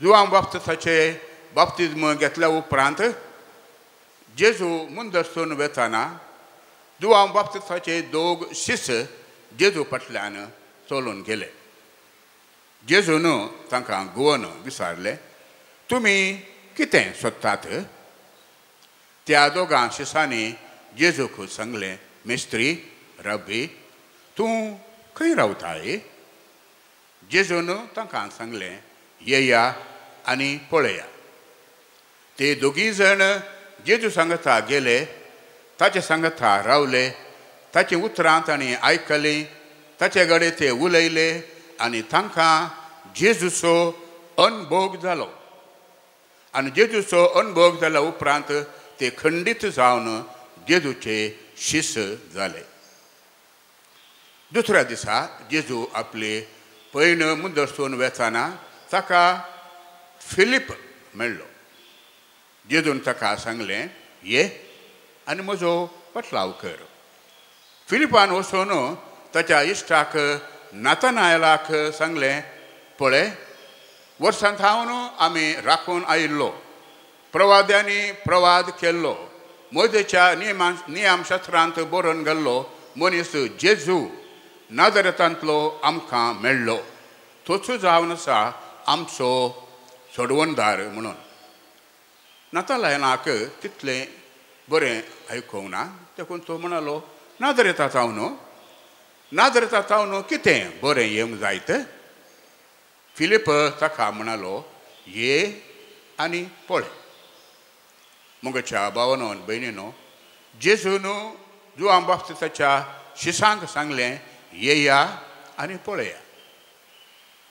जुवांव बाप्तिस्ताचे बाप्तिज्म घेतल्या उपरांत जेजू मुंदरसून वेताना जुवांव बाप्तिस्ताचे 2 शिष्य जेजू फाटल्यान चलून गेले. जेजून तांकां गोवन विचारलें, तुमी कितें सोदतात? त्या 2 शिसांनी जेजूक सांगलें, मेस्त्री, रब्बी, तूं खंय रावताय? जेजून तांकां सांगलें, येया आनी पळया. ते 2 जाण जेजू सांगता गेले, ताचे सांगता रावले, ताची उतरां तांणी आयकलीं, ताचे कडेन ते उलयले आनी तांकां जेजूचो अनभोग जालो. आनी जेजूचो अनभोग जाल्या उपरांत ते खंडीत जावन जेजूचे शिष्य जाले. दुसऱ्या दिसा जेजू आपले पयण मुंदरसून वेताना ताका फिलीप मेळ्ळो. जेजून ताका सांगलें, ये आनी म्हजो पटलाव कर. फिलिपान वचून ताच्या इश्टाक नातनायलाक सांगलें, पळय वर्सां थावन आमी राखून आयिल्लो, प्रवाद्यांनी प्रवाद केल्लो, मोदेच्या नियमशास्त्रांत बरोवन गेल्लो मनीस जेजू नाजरेतांतलो आमकां मेळ्ळो, तोच जावन आसा आमचो सोडवणदार म्हणून. नातनायलाक तितलें बरें आयकूंक ना, देखून तो म्हणालो, नाजरेता जावन नाजरेता जावन कितें बरें येवंक जायत? फिलीप ताका म्हणालो, ये आनी पळय. म्हज्या भावानो आनी भयणीनो, जेजून जुवां बाप्तिस्ताच्या शिसांक सांगलें, येया आनी पळया.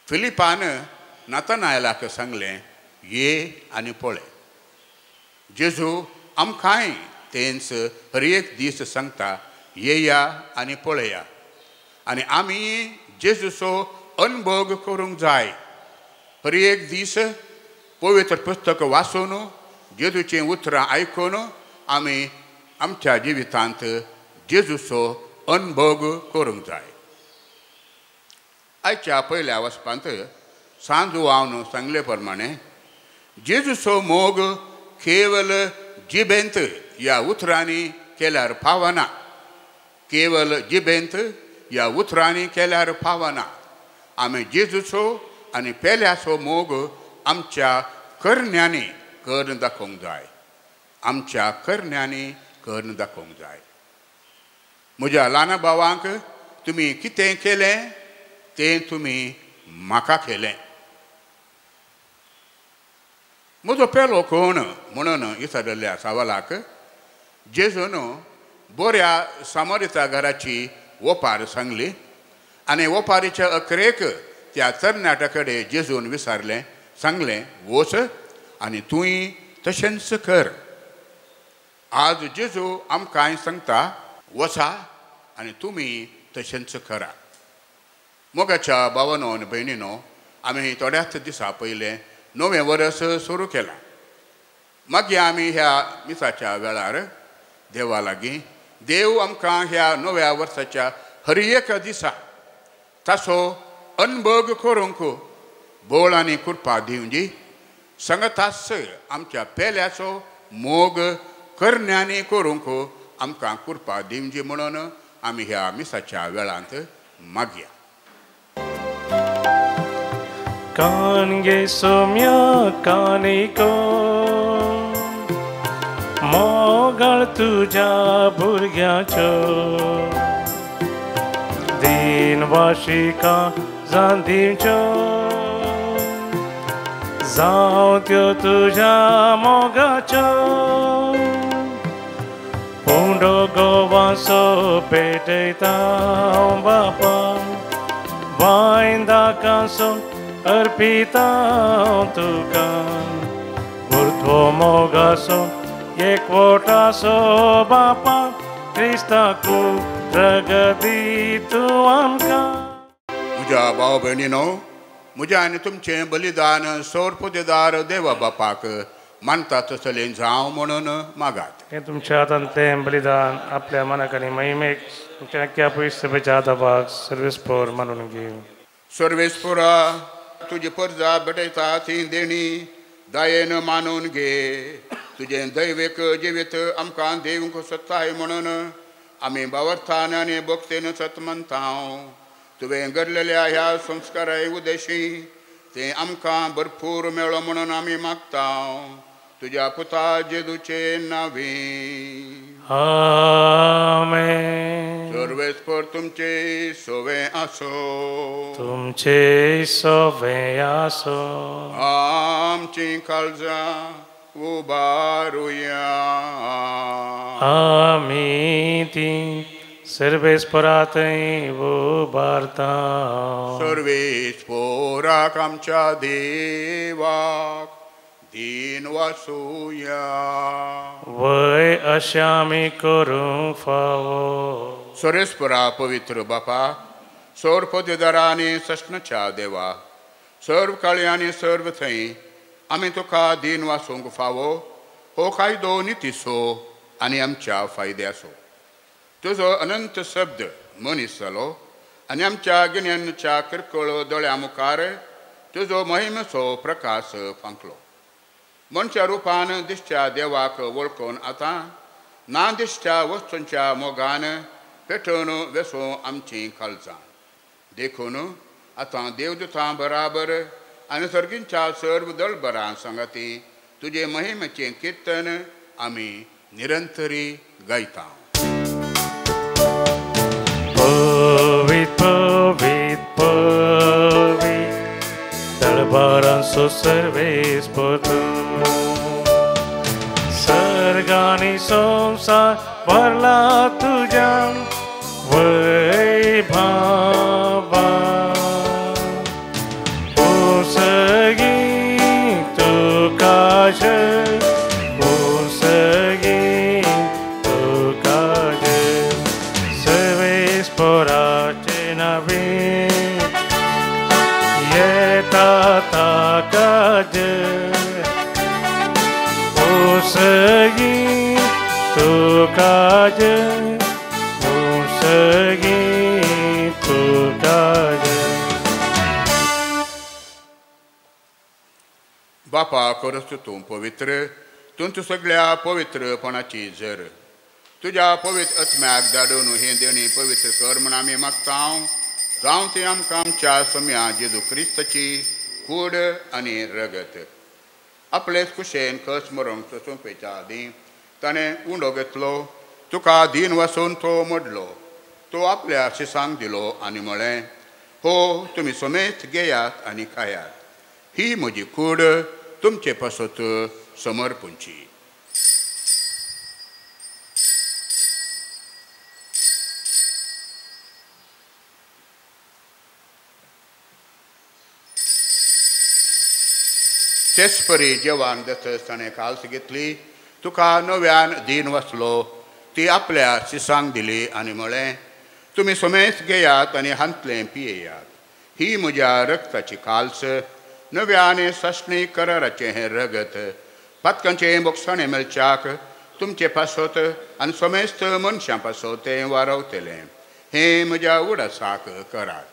फिलिपान नातनायलाक सांगलें, ये आनी पळय. जेजू आमकांय तेंच हर एक दीस सांगता, येया आनी पळया. आनी आमी जेजूचो अनभोग करूंक जाय. हर एक दीस पवित्र पुस्तक वाचून, जेजूचीं उतरां आयकून आमी आमच्या जिवितांत जेजूचो अनभोग करूंक जाय. आयच्या पयल्या वचपांत सांजुआन सांगले प्रमाणे जेजूचो मोग केवल जिबेंत ह्या उतरांनी केल्यार पावना, केवल जिबेंत ह्या उतरांनी केल्यार पावना. आमी जेजूचो आनी पेल्याचो मोग आमच्या करण्यांनी करून दाखोवंक जाय, आमच्या करण्यांनी करून दाखोवंक जाय. म्हज्या ल्हान भावांक तुमी कितें केलें तें तुमी म्हाका केलें. म्हजो पेलो कोण म्हणून विचारिल्ल्या सवालाक जेजून बऱ्या सामरिता घराची ओपार सांगली आनी ओपारीच्या अखरेक त्या तरणाट्या कडेन जेजून विचारलें, सांगलें, वच आनी तूंय तशेंच कर. आज जेजू आमकांय सांगता, वचा आनी तुमी तशेंच करा. मोगाच्या भावानो आनी भयणीनो, आमी थोड्याच दिसा पयलें नवें वर्स सुरू केलां. मागीर आमी ह्या मिसाच्या वेळार देवा लागीं, देव आमकां ह्या नव्या वर्साच्या हर एक दिसा ताचो अनभोग करूंक बोळ आनी कृपा दिवची, सांगताच आमच्या पेल्याचो मोग करण्यांनी करूंक आमकां कृपा दिवची म्हणून आमी ह्या मिसाच्या वेळांत मागया. कान गे सोम्या कानिको मोगाळ तुज्या भुरग्याचो, दीन वाशिका जांदीच्यो जावं त्यो तुज्या मोगाच्यो, पुंडो गोवासो पेटयता बापा, वायंदाकासो अर्पिता तुका, गुरत्व मोगासो एकवटासो बापा, क्रिस्ताकू प्रगती तूं आमकां. म्हज्या भाव भयणीनो, म्हज्या आनी तुमचें बलिदान सोरपुदेदार देवा बापाक मानता तसलें जावं म्हणून मागात. हें तुमच्या हातांतलें बलिदान आपल्या मनाक आनी महिमेक तुमच्या अख्ख्या पयस आदाबाक सर्वेस्पोर मानून घेव. सर्वेस्पोरा, तुजी परजा भेटयता ती देणी दयेन मानून घे. तुजें दैवीक जिवीत आमकां दिवंक सोदताय म्हणून आमी बावर्थान आनी भक्तीन सत मानता. तुवें घडलेल्या ह्या संस्कारा उदेशी तें आमकां भरपूर मेळो म्हणून आमी मागता. तुज्या पुता जेजूचे नांवी आमेन. सर्वेस्पर तुमचे सोवे आसो, तुमचे सोवे आसो. आमची काळजां उबारुया, आमी ती सर्वेस्परातय उबारता. सर्वेस्पराक आमच्या देवाक दीन वासुया. वय अशें आमी करूंक फावो. सर्वेस्परा पवित्र बापा, सर्व पदवीधरा आनी सस्नाच्या देवा, सर्व काळी आनी सर्व थंय आमी तुका दीन वासूंक फावो हो कायदो नितीचो आनी आमच्या फायद्याचो. तुजो अनंत शब्द मनीस जालो आनी आमच्या गिन्यानाच्या किरकोळ दोळ्या मुखार तुजो महिमेचो प्रकाश फांकलो. मनशा रुपान दिसच्या देवाक वळखून आतां ना दिसच्या वस्तूंच्या मोगान पेटोवन वेसो आमचीं काळजां. देखून आतां देवदूतां बराबर आनी सर्गींच्या सर्व दळबरां सांगाती तुजे महिमेचें किर्तन आमी निरंतरी गायता. पवित पवित पवित दरबारांचो सर्वेस्पर सर्गानी संसार भरला तुज्या वैभवा. उसगी तुका जय, उसगी तुका जय, सर्वेस्पराचे नावे येता ताका जय. उसगी तुका जय, उसगी तुका जय. बापा खरंच तूं पवित्र, तूं सगळ्या पवित्रपणाची जर. तुज्या पवित्र आत्म्याक धाडून हें देणें पवित्र कर म्हूण आमी मागता. जावं तें आमकां आमच्या सोम्या जेजू क्रिस्ताची कूड आनी रगत. आपलेच कुशेन कस मरोंक सोंपेच्या आदीं ताणें उंडो घेतलो, तुका दीन वासून तो मोडलो, तो आपल्या शिसांक दिलो आनी म्हळें, हो तुमी समेत घेयात आनी खायात, ही म्हजी कूड तुमचे पासत समर्पूंची. तेच परी जेवण जातच ताणें काल्स घेतली, तुका नव्यान दीन वाचलो, ती आपल्या शिसांक दिली आनी म्हळें, तुमी समेत घेयात आनी हांतलें पियेयात, ही म्हज्या रक्ताची काल्स, नव्या आनी सासणी कराराचें हें रगत, पातकांचें बोगसाणें मेळच्याक तुमचे पासत आनी समेस्त मनशां पासत तें वारावतलें. हें म्हज्या उडासाक करात.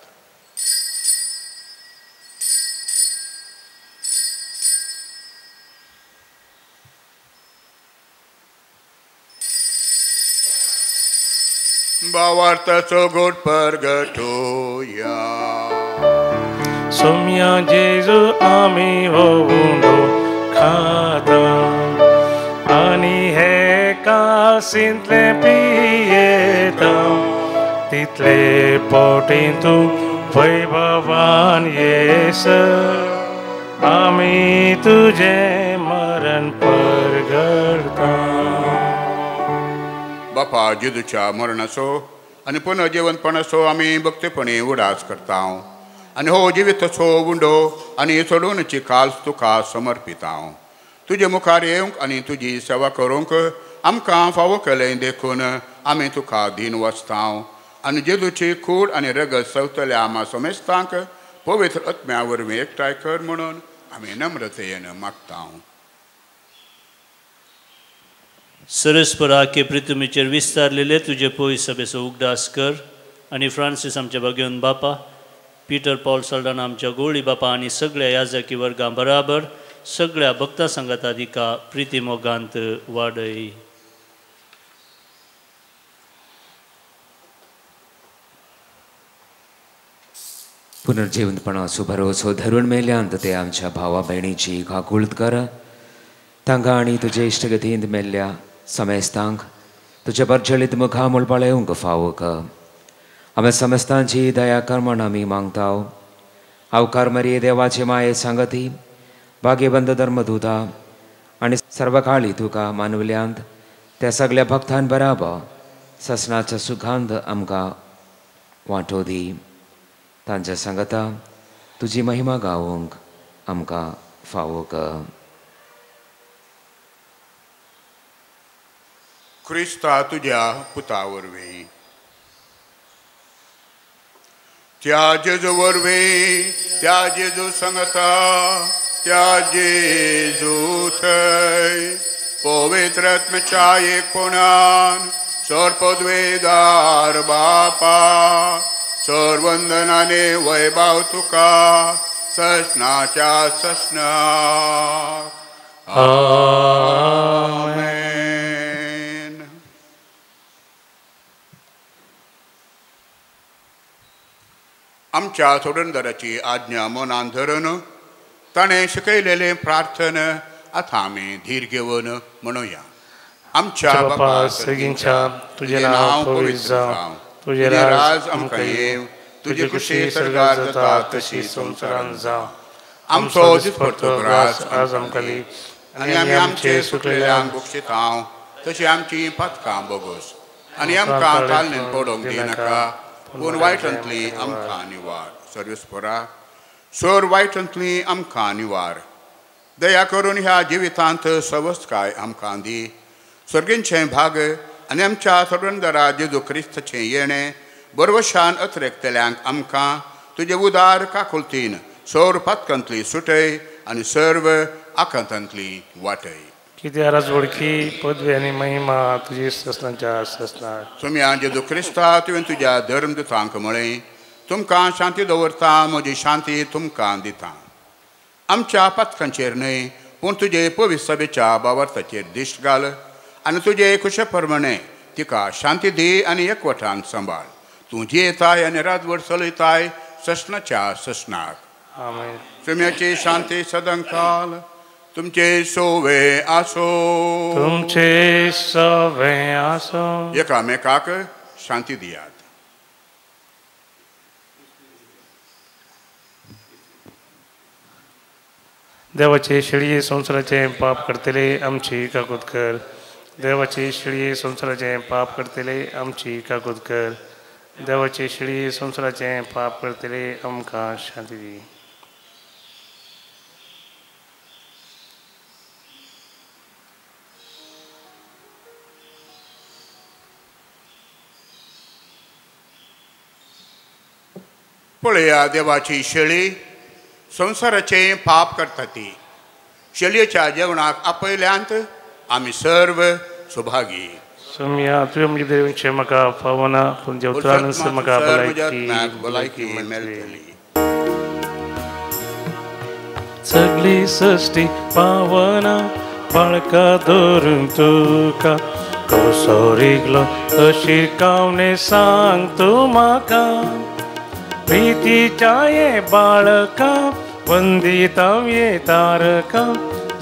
भावार्थाचो गोड परगटोया. सोम्या जेजू आमी हो उंडो खाता आनी हे कासींतले पियेता, तितले पोटीं तूं वैभवान येस, आमी तुजें मरण परगडता. बापा जेजूच्या मरणाचो आनी पुनर्जिवनपणाचो आमी भक्तीपणी उडास करता आनी हो जिविताचो उंडो आनी चडोवण्याची काल्स तुका समर्पिता. तुजे मुखार येवंक आनी तुजी सेवा करूंक आमकां फावो केलें देखून आमी तुका दीन वचता आनी जेजूची कूड आनी रगत सवतल्या आमा समेस्तांक पवित्र आत्म्या वरवीं एकठांय कर म्हणून आमी नम्रतेन मागता. सरस्परा के पृथ्वीचेर विस्तारलेले तुजे पय सभेचो उगडास कर आनी फ्रांसीस आमच्या भाग्यवन बापा, पीटर पॉल सल्डाना आमच्या गोळी बापा आनी सगळ्या याजकी वर्गां बराबर सगळ्या भक्ता सांगाता तिका प्रिती मोगांत वाडय. पुनर्जिवंतपणाचो भरोसो धरून मेल्यांत ते आमच्या भावा भयणीची काकूळत कर. तांकां आनी तुजे इश्टगतींत मेल्ल्या समेस्तांक तुजे परजळीत मुखा मुळपाळेवंक फावो कर. आमी समेस्तांची दया कर म्हण आमी मागता. आवकार मरिये देवाचे माये सांगती भाग्यबंद धर्मदूता आनी सर्वकाळी तुका मानवल्यांत त्या सगळ्या भक्तां बराबर ससनाच्या सुखांत आमकां वांटो दी. तांच्या सांगता तुजी महिमा गावंक आमकां फावो कर. क्रिस्ता तुज्या पुता वरवीं, त्या जेजू वरवीं, त्या जेजू सांगता, त्या जेजू थंय पवित्र आत्म्याच्या एकपणान सर्वपदवेदार बापा सर्वंदनाने वैभव तुका ससनाच्या ससनाक. आमेन. आमच्या सोडणदाराची आज्ञा मनान धरून ताणें शिकयलेलें प्रार्थना आतां आमी धीर घेवन म्हणुया. आमच्या बापा सर्गींच्या तुजें नांव पवित्र जावं, तुजें राज आमकां येवं, तुजी खुशी सर्गार जाता तशी संवसारांत जावं. आमचो दिसपडतो ग्रास आज आमकां दी आनी आमी आमचे सुकलेल्यांक बक्षितां तशी आमची पातकां बोगस आनी आमकां तालनेन पडोवंक दिनाका पूण वायटांतली आमकां निवार. सर्वेस्परा सर वायटांतली आमकां निवार. दया करून ह्या जिवितांत सवस्तकाय आमकां दी. सर्गींचें भाग आनी आमच्या सोडणदारा जेजू क्रिस्ताचें येणें बरवशान अत्रेकतल्यांक आमकां तुजे उदार काकुलतीन सौर पातकांतली सुटय आनी सर्व आकांतांतली वाटय. कित्याक राजवडकी पदवी आनी महिमा तुजी ससनाच्या ससनाक. सोम्या जेजू क्रिस्ता तुवें तुज्या धर्मदूतांक म्हळें तुमकां शांती दवरता, म्हजी शांती तुमकां दिता. आमच्या पातकांचेर न्हय पूण तुजे पवित्र सभेच्या बावार्थाचेर दिश्ट घाल आनी तुजे खुशे प्रमाणे तिका शांती दी आनी एकवटान सांबाळ. तूं जियेताय आनी रातभर चलयताय ससनाच्या ससनाक. आमेन. सोम्याची शांती सदांकाल तुमचे सोवे आसो. तुमचे सोवे आसो. एकामेकाक शांती दियात. देवाचे शेळये संवसाराचें पाप करतले आमची काकूत कर. देवाचे शेळये संवसाराचें पाप करतले आमची काकूत कर. देवाचे शेळये संवसाराचें पाप करतले आमकां शांती दी. पळया देवाची शेळी संवसाराचें पाप करता ती. शेळयेच्या जेवणाक आपयल्यांत आमी सर्व सुभागी. सोम्या तुवें म्हजें देवचें म्हाका फावना पूण देवत्रान म्हाका भलायकी मेळटली. सगळी सृश्टी पावना बाळका धरून तुका कसो रिगलो अशी कावणे सांग तूं म्हाका. प्रितीच्या ये बाळका वंदिता ये तारका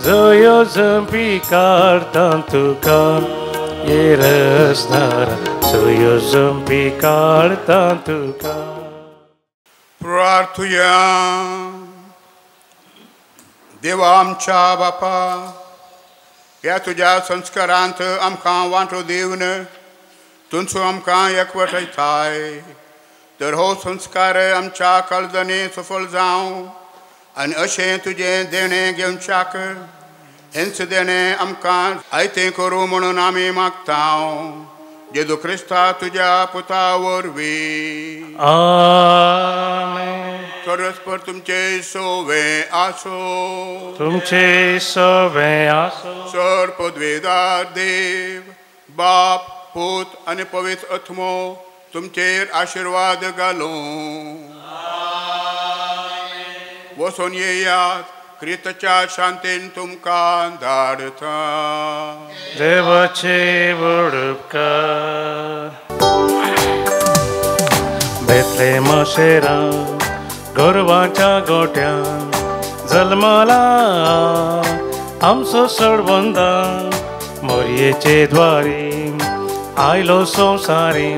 जयो जंपी काडटा तुका ये रसनारा जयो जंपी काडटा तुका. प्रार्थुया. देवा आमच्या बापा ह्या तुज्या संस्कारांत आमकां वांटो दिवन तुमचो आमकां एकवटयताय तर हो संस्कार आमच्या काळजांनी सफल जावं आनी अशें तुजें देणें घेवच्याक हेंच देणें आमकां आयतें करूं म्हणून आमी मागता जेजू क्रिस्ता तुज्या पुता वरवीं. आमेन. परस्पर तुमचे सोवे आसो. तुमचे सोवे आसो. सर पदवेदार देव बाप पूत आनी पवित्र आत्मो तुमचेर आशिर्वाद घालूं. वचून येयात क्रिस्ताच्या शांतीन तुमकां धाडटा. देवाचे उपकार. बेथलेम शेरा गोरवाच्या गोट्यान जल्मला आमचो सोडवंदा मोरयेचे द्वारी आयलो संवसारी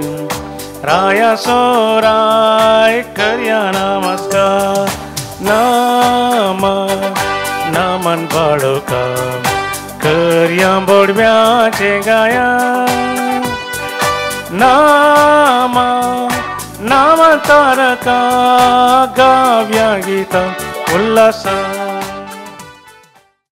राया सोराय करया नमस्कार. नाम नामन बाळका करया बोडव्याचे गाया. नाम नाम तारका गाव्या गीता उल्हासा.